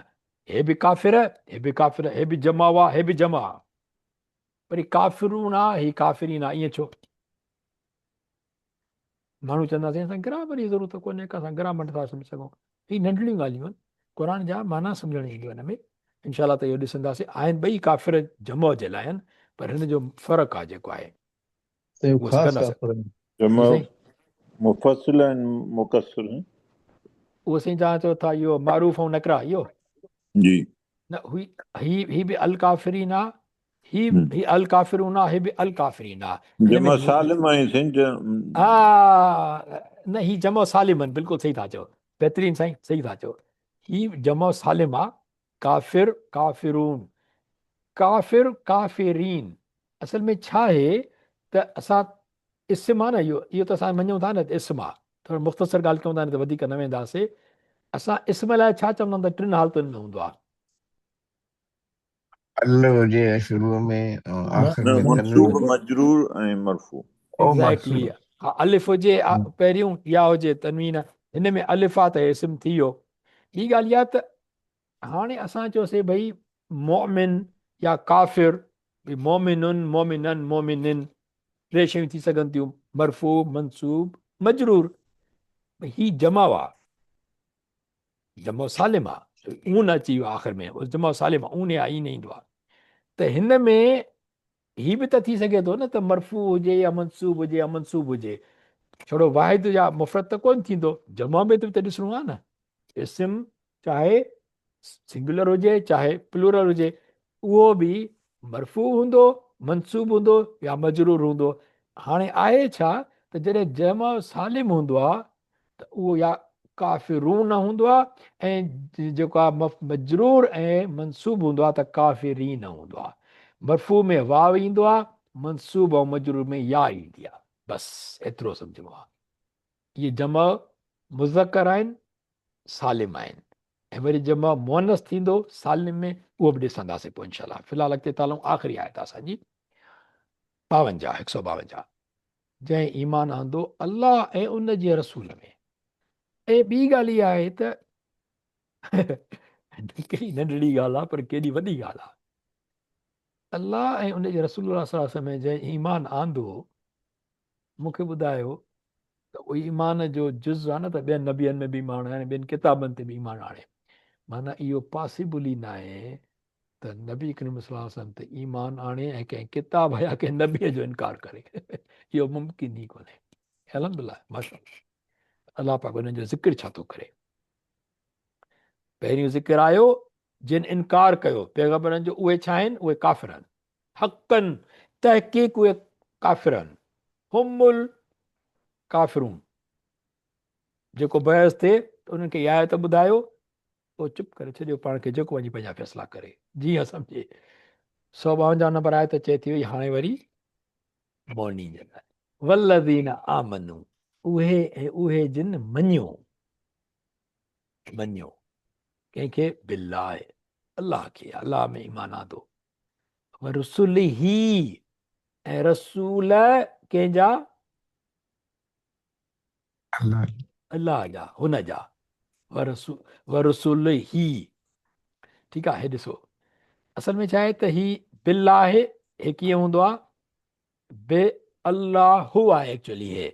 Speaker 2: هي به ڪافر، هي به ڪافر، هي به جمع هئا، هي به جمع آ، پر هي ڪافرون آ، هي ڪافرين آ، ائين ڇو؟ ماڻهو چوندا سائين اسان گرامر جي ضرورت ڪونهي ڪا، اسان گرامر نٿا سمجهي سگهون. هي ننڍڙيون ڳالهيون آهن، قرآن جا معنيٰ سمجهڻ اينديون هن ۾، انشاء الله ته اهو ڏسنداسين. آهن ٻئي ڪافر جمع جي لاء آهن، پر هن جو فرق آ جيڪو آهي.
Speaker 1: سائين اهو خاص ڪافر آهن.
Speaker 4: جمع مفصل ۽ مقصر آهن.
Speaker 2: اهو سائين توهان چئو ٿا اهو معروف ۽ نڪره اهو؟
Speaker 4: جي.
Speaker 2: نه هي هي هي به الڪافرين آ، هي هي الڪافرون آ، هي به الڪافرين آ.
Speaker 4: جمع سالم آهن سائين.
Speaker 2: ها نه هي جمع سالم آهن، بلڪل صحيح ٿا چئو، بهترين سائين صحيح ٿا چئو. هي جمع سالم آ، ڪافر ڪافرون، ڪافر ڪافرين. اصل ۾ ڇا آهي ته اسان اسم آ نه اهو، اهو ته اسان مڃون ٿا نه ته اسم آ، ٿورو مختصر ڳالهه ڪيون ٿا نه ته وڌيڪ نه وينداسي. اسان اسم لاء ڇا چوندا آهيون ته ٽن حالتن ۾ هوندو آ.
Speaker 3: ال هجي شروع ۾ ۽ آخر
Speaker 4: نه
Speaker 3: ۾
Speaker 4: منصوب
Speaker 3: تنوين.
Speaker 4: مجرور ۽ مرفوع.
Speaker 3: او
Speaker 2: ايگزيڪٽلي
Speaker 3: مرفوع.
Speaker 2: ها الف هجي پهريون يا هجي تنوين، هن ۾ الف آ ته اسم ٿي ويو. ٻي ڳالهه اها ته هاڻي اسان چيوسي ڀئي مؤمن يا ڪافر، ڀئي مؤمنن، مؤمنن، مؤمنن، ٽي شيون ٿي سگهن ٿيون، مرفوع، منصوب، مجرور. ڀئي هي جمع آ، جمع سالم آ، اون اچي ويو آخر ۾، جمع سالم آ، اون يا اين ايندو آ. ته هن ۾ هي به ته ٿي سگهي ٿو نه ته مرفوع هجي يا منصوب هجي يا منصوب هجي، ڇڙو واحد يا مفرد ته ڪونه ٿيندو، جمع ۾ ته ڏسڻو آ نه. اسم چاهي سنگولر هجي چاهي پلورل هجي اهو به مرفوع هوندو، منصوب هوندو يا مجرور هوندو. هاڻي آهي ڇا ته جڏهن جمع سالم هوندو آ ته اهو يا ڪافرون هوندو آ ۽ جيڪو آ مجرور ۽ منصوب هوندو آ ته ڪافرين هوندو آ. مرفوع ۾ واو ايندو آ، منصوب ۽ مجرور ۾ يا ايندي آ. بس ايترو سمجهبو آ. اهي جمع مذڪر آهن سالم آهن ۽ وري جمع مؤنث ٿيندو سالم ۾ اهو به ڏسنداسين پوء انشاء الله. في الحال اڳتي ٿا هلون. آخري آيت اسان جي 52، 152، جنهن ايمان آندو الله ۽ ان جي رسول ۾. ۽ ٻي ڳالهه اها آهي ته ڪيڏي ننڍڙي ڳالهه آهي پر ڪيڏي وڏي ڳالهه آهي. الله ۽ ان جي رسول الله صلي الله عليه وسلم ۾ جنهن ايمان آندو، مون کي ٻڌايو ته اهو ايمان جو جز آهي نه ته ٻين نبين ۾ به ايمان آڻي ٻين ڪتابن تي به ايمان آڻي، معنيٰ اهو پاسيبل ئي ناهي ته نبي ڪريم صلي الله عليه وسلم تي ايمان آڻي ۽ ڪنهن ڪتاب يا ڪنهن نبي جو انڪار ڪري، اهو ممڪن ئي ڪونهي. الحمدلله ماشاء الله الله پاڪ انهن جو ذڪر ڇا ٿو ڪري. پهريون ذڪر آيو جن انڪار ڪيو پيغمبرن جو اهي ڇا آهن؟ اهي ڪافر آهن. حقا تحقيق اهي ڪافر آهن. هم الڪافرون. جيڪو بحث ٿئي ته انهن کي اها آيت ٻڌايو، پوء چپ ڪري ڇڏيو پاڻ کي، جيڪو وڃي پنهنجا فيصلا ڪري جيئن سمجهي. 152 نمبر آيت اچي ٿي وئي هاڻي وري مؤمنين جي لاء والذين آمنوا اهي ۽ اهي جن مڃيو مڃيو ڪنهن کي بالله الله کي الله ۾ ايمان آندو ورسله ۽ رسول ڪنهن جا
Speaker 3: الله
Speaker 2: الله جا هن جا ورسله ٺيڪ آهي ڏسو اصل ۾ ڇا آهي ته هي بالله هي ڪيئن هوندو آهي به الله هو آهي ايڪچولي هي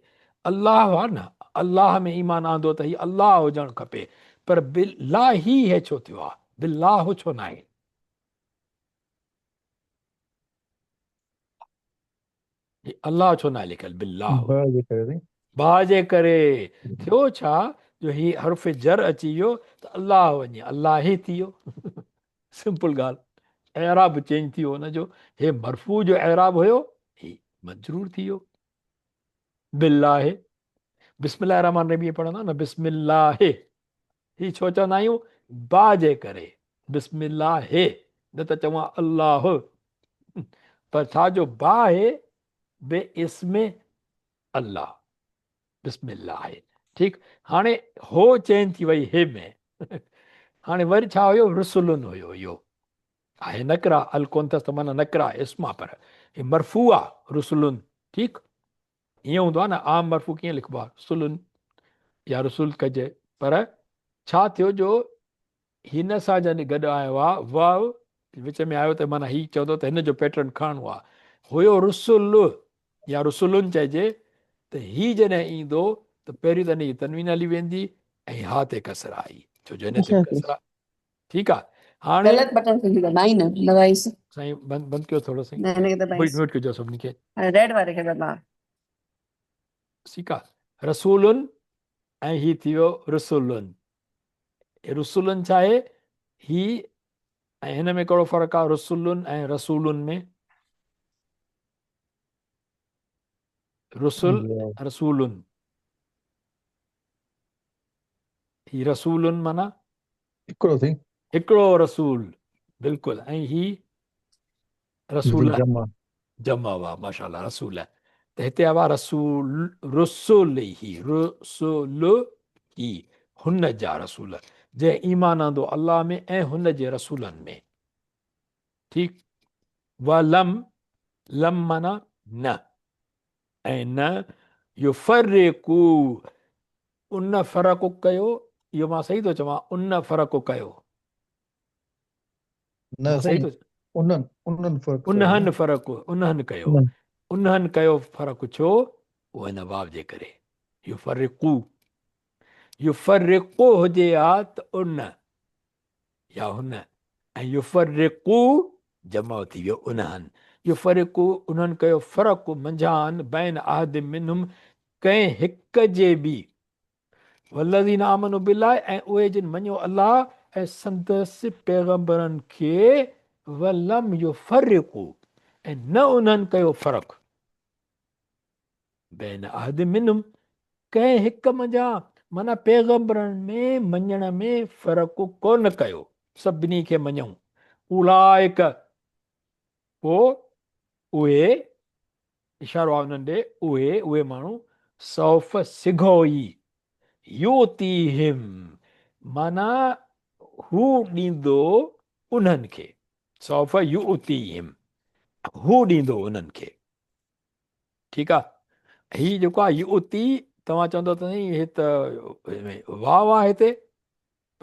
Speaker 2: الله آهي نه الله ۾ ايمان آندو ته هي الله هجڻ کپي پر بالله هي هي ڇو ٿيو آهي بالله ڇو ناهي هي الله ڇو ناهي لکيل بالله
Speaker 1: با جي ڪري سائين
Speaker 2: با جي ڪري ٿيو ڇا جو هي حرف جر اچي ويو ته الله وڃي الله هي ٿي ويو سمپل ڳالهه اعراب چينج ٿي ويو ان جو هي مرفوع جو اعراب هيو هي مجرور ٿي ويو بالله بسم الله الرحمن الرحيم پڙهندا نه بسم الله هي ڇو چوندا آهيون با جي ڪري بسم الله نه ته چوان الله پر ڇا جو با آهي به اسم الله بسم الله ٺيڪ هاڻي هو چين ٿي وئي هي ۾ هاڻي وري ڇا هيو رسولن هيو اهو آهي نڪرا ال ڪون اٿس ته معنی نڪرا اسم آ پر هي مرفوع آ رسولن ٺيڪ ائين هوندو آهي نه عام مرفوع ڪيئن لکبو آهي رسولن يا رسول ڪجي پر ڇا ٿيو جو هن سان جڏهن گڏ آيو آ واو وچ ۾ آيو ته معنی هي چوندو ته هن جو پيٽرن کڻڻو آ هيو رسول يا رسولن چئجي ته هي جڏهن ايندو ته پهريون ته هن جي تنوين هلي ويندي ۽ ها تي ڪسر آئي ڇو جو هن تي ڪسر ٺيڪ آ هاڻي
Speaker 5: غلط بٽڻ کي دٻائي نه دٻائيس
Speaker 2: سائين بند بند ڪيو ٿورو سائين
Speaker 5: نه هن کي دٻائيس
Speaker 2: ميوٽ ڪجو سڀني کي
Speaker 5: ريڊ واري کي دٻا
Speaker 2: ٺيڪ آ رسولن ۽ هي ٿي ويو رسولن رسولن ڇا آهي هي ۽ هن ۾ ڪهڙو فرق آ رسولن ۽ رسولن ۾ رسول رسولن هي رسولن معنی
Speaker 1: هڪڙو سائين
Speaker 2: هڪڙو رسول بلڪل ۽ هي رسول
Speaker 1: جمع
Speaker 2: جمع وا ماشاءالله رسول ته هتي آوا رسول رسول هي رسول هي هن جا رسول جنهن ايمان آندو الله ۾ ۽ هن جي رسولن ۾ ٺيڪ ولم لم معنی نه ۽ نه يفرقو ان فرق ڪيو اهو مان صحيح ٿو چوان ان فرق ڪيو
Speaker 1: نه
Speaker 2: صحيح ٿو
Speaker 1: انهن انهن فرق
Speaker 2: انهن فرق انهن ڪيو انهن ڪيو فرق ڇو اهو هن واو جي ڪري يفرقو يفرقو هجي ها ته ان يا هن ۽ يفرقو جمع ٿي ويو انهن يفرقو انهن ڪيو فرق منجهان بين احد منهم ڪنهن هڪ جي به والذين آمنوا بالله ۽ اهي جن مڃيو الله ۽ سندس پيغمبرن کي ولم يفرقو ۽ نه انهن ڪيو فرق بين احد منهم ڪنهن هڪ منجهان معنيٰ پيغمبرن ۾ مڃڻ ۾ فرق ڪونه ڪيو، سڀني کي مڃيائون. اولئڪ پوء اهي، اشارو آهي انهن ڏي، اهي، اهي ماڻهو، سوف سگهو ئي، يؤتيهم معنيٰ هو ڏيندو انهن کي، سوف يؤتيهم هو ڏيندو انهن کي. ٺيڪ آ هي جيڪو آ يؤتي توهان چوندو ته سائين هي ته واو آ هتي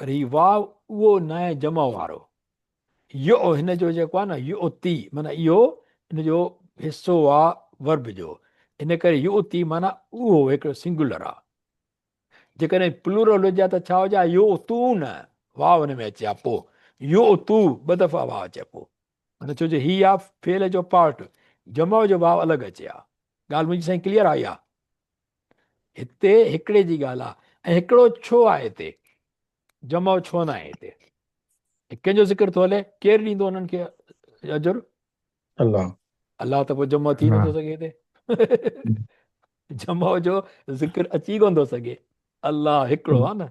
Speaker 2: پر هي واو اهو ناهي جمع وارو يؤ هن جو جيڪو آ نه يؤتي معنی اهو ان جو حصو آ ورب جو ان ڪري يؤتي معنی اهو هڪڙو سنگولر آ جيڪڏهن پلورل هجي ها ته ڇا هجي ها يؤتون واو ان ۾ اچي ها پوء يؤتو ٻه دفعا واو اچي پوء معنی ڇو جو هي آ فعل جو پارٽ جمع جو واو الڳ اچي ها ڳالهه منهنجي سائين ڪليئر آئي آ هتي هڪڙي جي ڳالهه آ ۽ هڪڙو ڇو آ هتي جمع ڇو نه آهي هتي ڪنهن جو ذڪر ٿو هلي ڪير ڏيندو انهن کي اجر
Speaker 1: الله
Speaker 2: الله ته پوء جمع ٿي نٿو سگهي هتي جمع جو ذڪر اچي ڪونه ٿو سگهي الله هڪڙو آ نه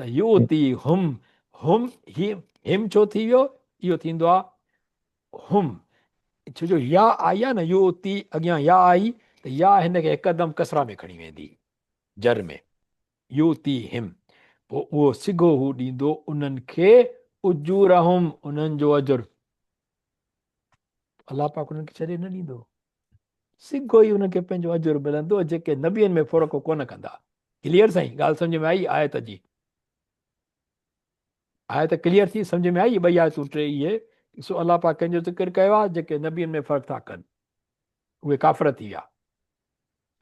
Speaker 2: ته يوتي هم هم هي هم ڇو ٿي ويو اهو ٿيندو آ هم ڇو جو يا آئي آهي نه يؤتي اڳيان يا آئي ته يا هن کي هڪدم ڪسرا ۾ کڻي ويندي جر ۾. يؤتيهم پوء اهو سگهو هو ڏيندو انهن کي اجورهم انهن جو اجر. الله پاڪ انهن کي ڇڏي نه ڏيندو. سگهو ئي انهن کي پنهنجو اجر ملندو جيڪي نبين ۾ فرق ڪونه ڪندا. ڪليئر سائين ڳالهه سمجهه ۾ آئي آيت جي؟ آيت ڪليئر ٿي سمجهه ۾ آئي ٻئي آيتون ٽي اهي ڏسو الله پاڪ ڪنهن جو ذڪر ڪيو آهي جيڪي نبين ۾ فرق ٿا ڪن اهي ڪافر ٿي ويا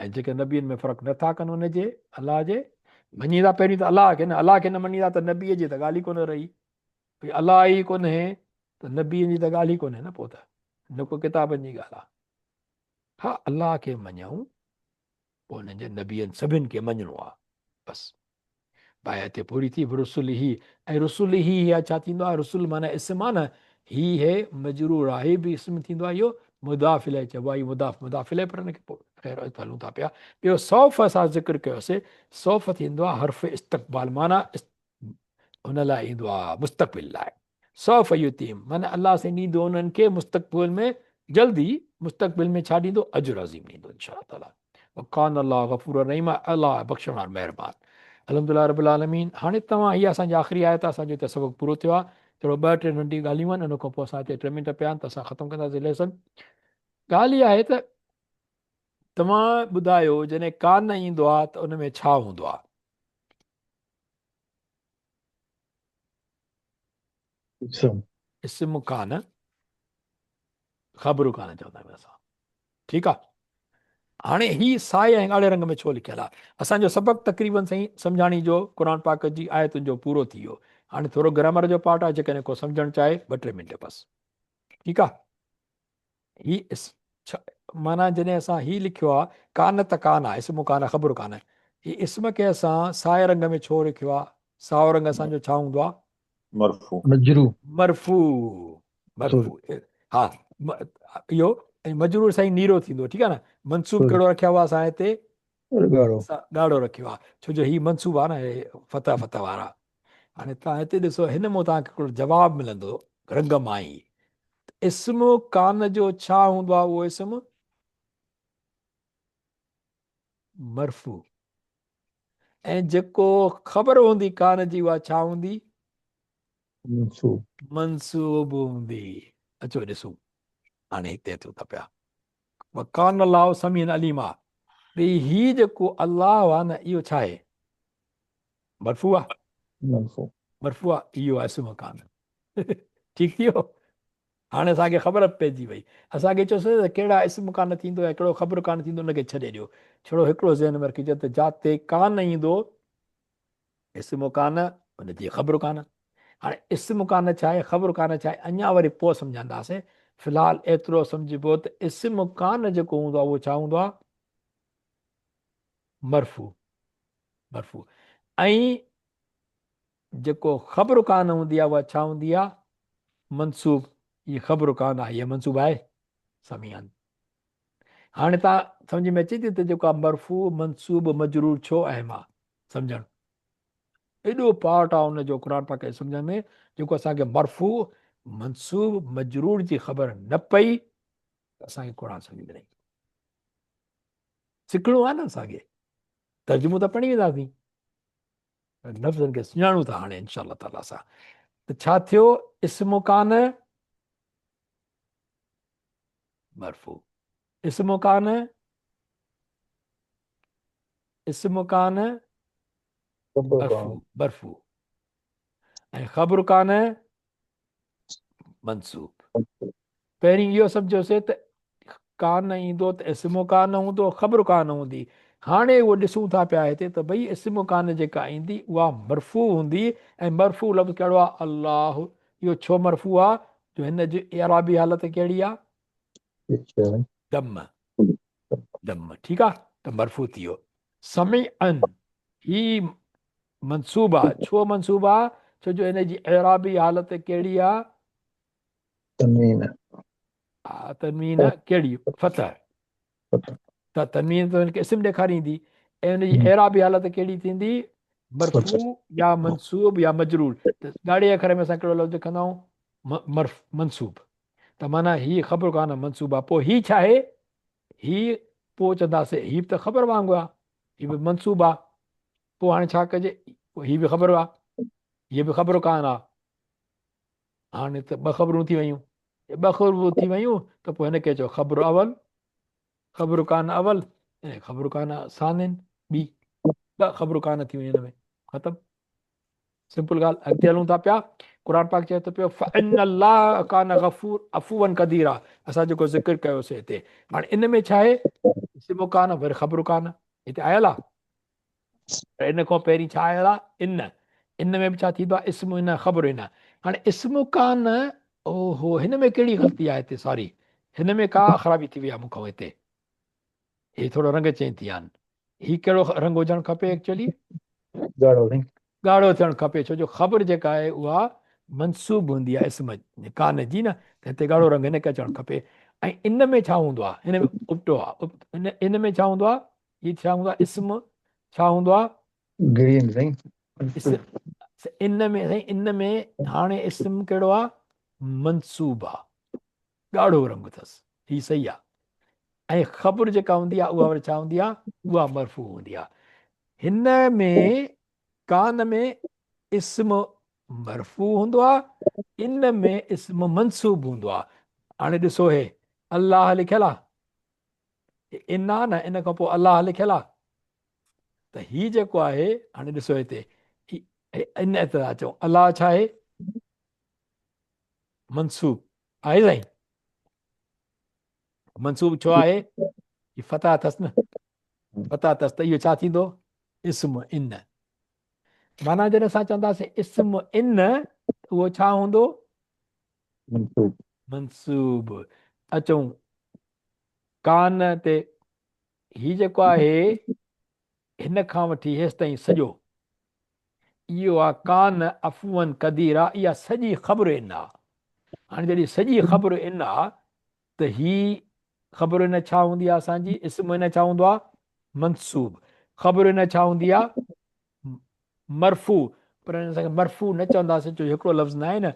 Speaker 2: ۽ جيڪي نبين ۾ فرق نه ٿا ڪن ان جي الله جي مڃيندا پهرين ته الله کي نه الله کي نه مڃيندا ته نبي جي ته ڳالهه ئي ڪونه رهي ڀئي الله ئي ڪونهي ته نبي جي ته ڳالهه ئي ڪونهي نه پوء ته نه ڪو ڪتابن جي ڳالهه آهي ها الله کي مڃون پوء انهن جي نبين سڀن کي مڃڻو آهي بس بايعت پوري ٿي برسله ۽ رسله هي ڇا ٿيندو آهي رسل معنی اسم آهي نه هي هي مجرور آهي به اسم ٿيندو آهي اهو مضاف اليه چئبو آهي مضاف مضاف اليه پر ان کي پوء خير هلون ٿا پيا ٻيو سوف اسان ذڪر ڪيوسي سوف ٿيندو آهي حرف استقبال معنی ان لاء ايندو آهي مستقبل لاء سوف يتيم معنی الله سائين ڏيندو انهن کي مستقبل ۾ جلدي مستقبل ۾ ڇا ڏيندو اجر عظيم ڏيندو انشاء الله تعالي وڪان الله غفور رحيم الله بخشڻهار مهربان الحمدلله رب العالمين هاڻي توهان هي اسان جي آخري آيت اسان جو هتي سبق پورو ٿيو آهي ٿورو ٻه ٽي ننڍيون ڳالهيون آهن ان کان پوء اسان هتي ٽي منٽ پيا آهن ته اسان ختم ڪنداسين ليسن ڳالهه اها آهي ته توهان ٻڌايو جڏهن ڪا نه ايندو آهي ته ان ۾ ڇا هوندو آهي
Speaker 1: اسم.
Speaker 2: اسم ڪان خبر ڪان چوندا آهيون اسان ٺيڪ آ هاڻي هي سائي ۽ ڳاڙهي رنگ ۾ ڇو لکيل آ اسان جو سبق تقريبن سائين سمجهاڻي جو قرآن پاڪ جي آيتن جو پورو ٿي ويو هاڻي ٿورو گرامر جو پارٽ آ جيڪڏهن ڪو سمجهڻ چاهي ٻه ٽي منٽ بس ٺيڪ آ هي اس ڇا معنيٰ جڏهن اسان هي لکيو آ ڪان ته ڪان آ اسم ڪان خبر ڪان هي اسم کي اسان سائي رنگ ۾ ڇو رکيو آ سائو رنگ اسان جو ڇا هوندو آ
Speaker 4: مرفوع.
Speaker 1: مجرور.
Speaker 2: مرفوع مرفوع ها اهو ۽ مجرور سائين نيرو ٿيندو ٺيڪ آ نه منصوب ڪهڙو رکيو آ اسان هتي
Speaker 1: ڳاڙهو
Speaker 2: ڳاڙهو رکيو آ ڇو جو هي منصوب آ نه هي فتح فتح وارا هاڻي توهان هتي ڏسو هن مون توهان کي هڪڙو جواب ملندو رنگ مان ئي اسم ڪان جو ڇا هوندو آهي اهو اسم مرفوع ۽ جيڪو خبر هوندي ڪان جي اها ڇا هوندي
Speaker 1: منصوب
Speaker 2: منصوب هوندي اچو ڏسون هاڻي هتي اچون ٿا پيا وڪان الله سميع عليما ٻي هي جيڪو الله آهي نه اهو ڇا آهي مرفوع آ
Speaker 1: مرفوع
Speaker 2: مرفوع آ اهو آ اسم ڪان ٺيڪ ٿي ويو هاڻي اسان کي خبر پئجي وئي اسان کي چيوسين ته ڪهڙا اسم ڪان ٿيندو يا ڪهڙو خبر ڪان ٿيندو ان کي ڇڏي ڏيو ڇڙو هڪڙو ذهن ۾ رکجي ته جاتي ڪان ايندو اسم ڪان ان جي خبر ڪان هاڻي اسم ڪان ڇا آهي خبر ڪان ڇا آهي اڃا وري پوء سمجهنداسين في الحال ايترو سمجهبو ته اسم ڪان جيڪو هوندو آهي اهو ڇا هوندو آهي مرفوع مرفوع ۽ جيڪو خبر ڪانه هوندي آهي اها ڇا هوندي آهي منصوب هي خبر ڪانه آهي هي منصوب آهي سميعن هاڻي تان سمجھ ۾ اچي ٿي ته جيڪو مرفوع منصوب مجرور ڇو اهم آهي سمجھڻ ايڏو پارٽ آهي ان جو قرآن پاڪ کي سمجھڻ ۾ جيڪو اسان کي مرفوع منصوب مجرور جي خبر نه پئي ته اسان کي قرآن سمجھ ۾ نه ايندو سکڻو آهي نه اسان کي ترجمو ته پڙهي وينداسين لفظن کي سڃاڻون ٿا هاڻي انشاء الله تعالي سان ته ڇا ٿيو اسم ڪان مرفوع اسم ڪان اسم ڪان مرفوع مرفوع ۽ خبر ڪان منصوب. پهرين اهو سمجهيوسين ته ڪان ايندو ته اسم ڪان هوندو خبر ڪان هوندي. هاڻي اهو ڏسون ٿا پيا هتي ته ڀئي اسم ڪان جيڪا ايندي اها مرفوع هوندي ۽ مرفوع لفظ ڪهڙو آهي الله. اهو ڇو مرفوع آهي جو هن جي اعرابي حالت ڪهڙي آهي؟ دم دم ٺيڪ آهي ته مرفوع ٿي ويو. سميعا هي منصوب آ ڇو منصوب آ ڇو جو ان جي اعرابي حالت ڪهڙي آ
Speaker 1: تنوين
Speaker 2: آ تنوين ڪهڙي فتح ته تنوين ته ان کي اسم ڏيکاريندي ۽ ان جي اعرابي حالت ڪهڙي ٿيندي مرفوع يا منصوب يا مجرور ته ڳاڙهي اکر ۾ اسان ڪهڙو لفظ لکندا آهيون مرف منصوب. ته معنيٰ هي خبر ڪان منصوب آ پوء هي ڇا آهي؟ هي پوء چونداسين هي به ته خبر وانگر آ، هي به منصوب آ، پوء هاڻي ڇا ڪجي؟ پوء هي به خبر آ، هي به خبر ڪان آ. هاڻي ته ٻه خبرون ٿي ويون. ٻه خبرون ٿي ويون ته پوء هن کي چئو خبر اول، خبر ڪان اول ۽ خبر ڪان ثانين ٻي. ٻه خبر ڪان ٿي ويون هن ۾ ختم. سمپل ڳالهه. اڳتي هلون ٿا پيا. قرآن پاڪ چئي ٿو پيو فان الله ڪان غفور عفوا قديرا اسان جيڪو ذڪر ڪيوسي هتي هاڻي ان ۾ ڇا آهي؟ اسم ڪان وري خبر ڪان هتي آيل آ. پر ان کان پهرين ڇا آيل آ؟ ان. ان ۾ به ڇا ٿيندو آ؟ اسم ان خبر ان. هاڻي اسم ڪان اوهو هن ۾ ڪهڙي غلطي آ هتي ساري هن ۾ ڪا خرابي ٿي وئي آ مون کان هتي هي ٿورو رنگ چينج ٿي ويا آهن. هي ڪهڙو رنگ هجڻ کپي ايڪچوئلي؟
Speaker 1: ڳاڙهو سائين.
Speaker 2: ڳاڙهو ٿيڻ کپي ڇو جو خبر جيڪا آهي اها منسوب هوندي آهي اسم ڪان جي نه ته هتي ڳاڙهو رنگ هن کي اچڻ کپي ۽ ان ۾ ڇا هوندو آهي هن ۾ ابتو آهي ان ۾ ڇا هوندو آهي هي ڇا هوندو آهي اسم ڇا هوندو آهي؟
Speaker 1: گرين سائين.
Speaker 2: اسم ان ۾ سائين ان ۾ هاڻي اسم ڪهڙو آهي؟ منسوب آهي ڳاڙهو رنگ اٿس هي صحيح آهي ۽ خبر جيڪا هوندي آهي اها وري ڇا هوندي آهي؟ اها مرفوع هوندي آهي. هن ۾ ڪان ۾ اسم مرفوع هوندو آهي ان ۾ اسم منصوب هوندو آهي. هاڻي ڏسو هي الله لکيل آهي ان آ نه ان کان پوء الله لکيل آ ته هي جيڪو آهي هاڻي ڏسو هتي ان تي ٿا چئون الله ڇا آهي؟ منصوب آهي سائين منصوب ڇو آهي؟ هي فتح اٿس نه فتح اٿس ته اهو ڇا ٿيندو؟ اسم ان معنيٰ جڏهن اسان چونداسين اسم ان اهو ڇا هوندو؟
Speaker 1: منصوب
Speaker 2: منصوب اچون ڪان تي هي جيڪو آهي هن کان وٺي هيستائين سڄو اهو آ ڪان عفوا قديرا اها سڄي خبر ان آ هاڻي جڏهن سڄي خبر ان آ ته هي خبر ان ڇا هوندي آ اسان جي اسم ان ڇا هوندو آ منصوب خبر ان ڇا هوندي آ مرفوع پر اسان کي مرفوع نه چونداسين ڇو جو هڪڙو لفظ ناهي نه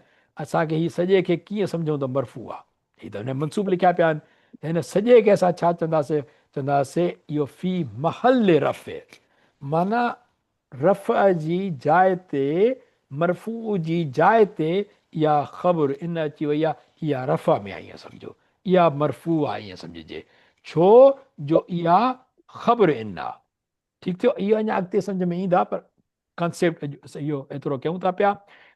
Speaker 2: اسان کي هي سڄي کي ڪيئن سمجهون ته مرفوع آ هي ته هن منصوب لکيا پيا آهن ته هن سڄي کي اسان ڇا چونداسين چونداسين اهو في محل رفع معنيٰ رفع جي جاء تي مرفوع جي جاء تي اها خبر ان اچي وئي آ اها رفع ۾ آئي سمجهو اها مرفوع آ ائين سمجهجي ڇو جو اها خبر ان آ ٺيڪ ٿيو اهو اڃا اڳتي سمجهه ۾ ايندا پر ڪانسيپٽ اڄ اهو ايترو ڪيون ٿا پيا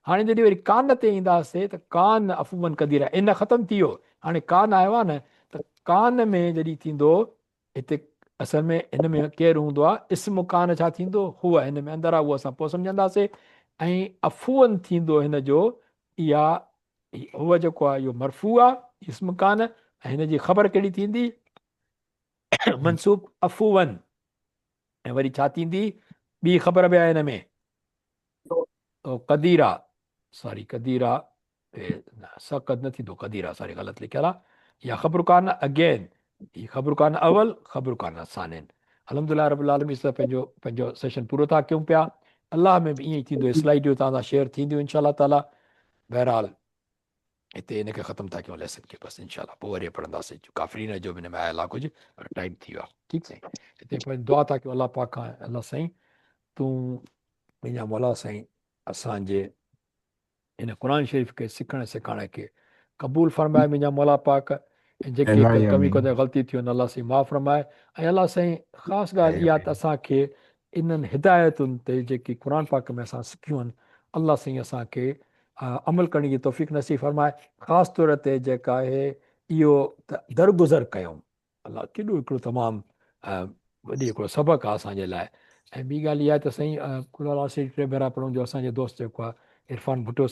Speaker 2: هاڻي جڏهن وري ڪان تي اينداسي ته ڪان عفوا قدير ان ختم ٿي ويو هاڻي ڪان آيو آهي نه ته ڪان ۾ جڏهن ٿيندو هتي اصل ۾ هن ۾ ڪير هوندو آهي اسم ڪان ڇا ٿيندو هو هن ۾ اندر آهي اهو اسان پوء سمجهنداسي ۽ عفوا ٿيندو هن جو اها هو جيڪو آهي اهو مرفوع آهي اسم ڪان ۽ هن جي خبر ڪهڙي ٿيندي منصوب عفوا ۽ وري ڇا ٿيندي ٻي خبر به آهي هن ۾ قديرا ساري قديرا سقط نه ٿيندو قديرا ساري غلط لکيل آهي يا خبر ڪان اگين هي خبر ڪان اول خبر ڪان ثانين الحمدلله رب العالمين سان پنهنجو پنهنجو سيشن پورو ٿا ڪيون پيا الله ۾ به ائين ئي ٿيندو سلائيڊيون توهان سان شيئر ٿينديون انشاء الله تعالي بهرحال هتي ان کي ختم ٿا ڪيون ليسن کي بس انشاء الله پوء وري پڙهنداسين ڪافرين جو به ان ۾ آيل آهي ڪجهه پر ٽائيم ٿي ويو آهي ٺيڪ سائين هتي پنهنجي دعا ٿا ڪيون الله پاڪ کان الله سائين تون منهنجا مولا سائين اسان جي هن قرآن شريف کي سکڻ سکائڻ کي قبول فرمائي منهنجا مولا پاڪ ۽ جيڪي ڪمي ڪوتاهي غلطي ٿيون الله سائين معاف فرمائي ۽ الله سائين خاص ڳالهه اها ته اسان کي انهن هدايتن تي جيڪي قرآن پاڪ ۾ اسان سکيون آهن الله سائين اسان کي عمل ڪرڻ جي توفيق نصيب فرمائي خاص طور تي جيڪا آهي اهو ته درگذر ڪيون الله ڪيڏو هڪڙو تمام وڏي هڪڙو سبق آهي اسان جي لاء ۽ ٻي ڳالهه اها ته سائين قرآن شريف ٽي ڀيرا پڙهون جو اسان جو دوست جيڪو آهي عرفان ڀٽو.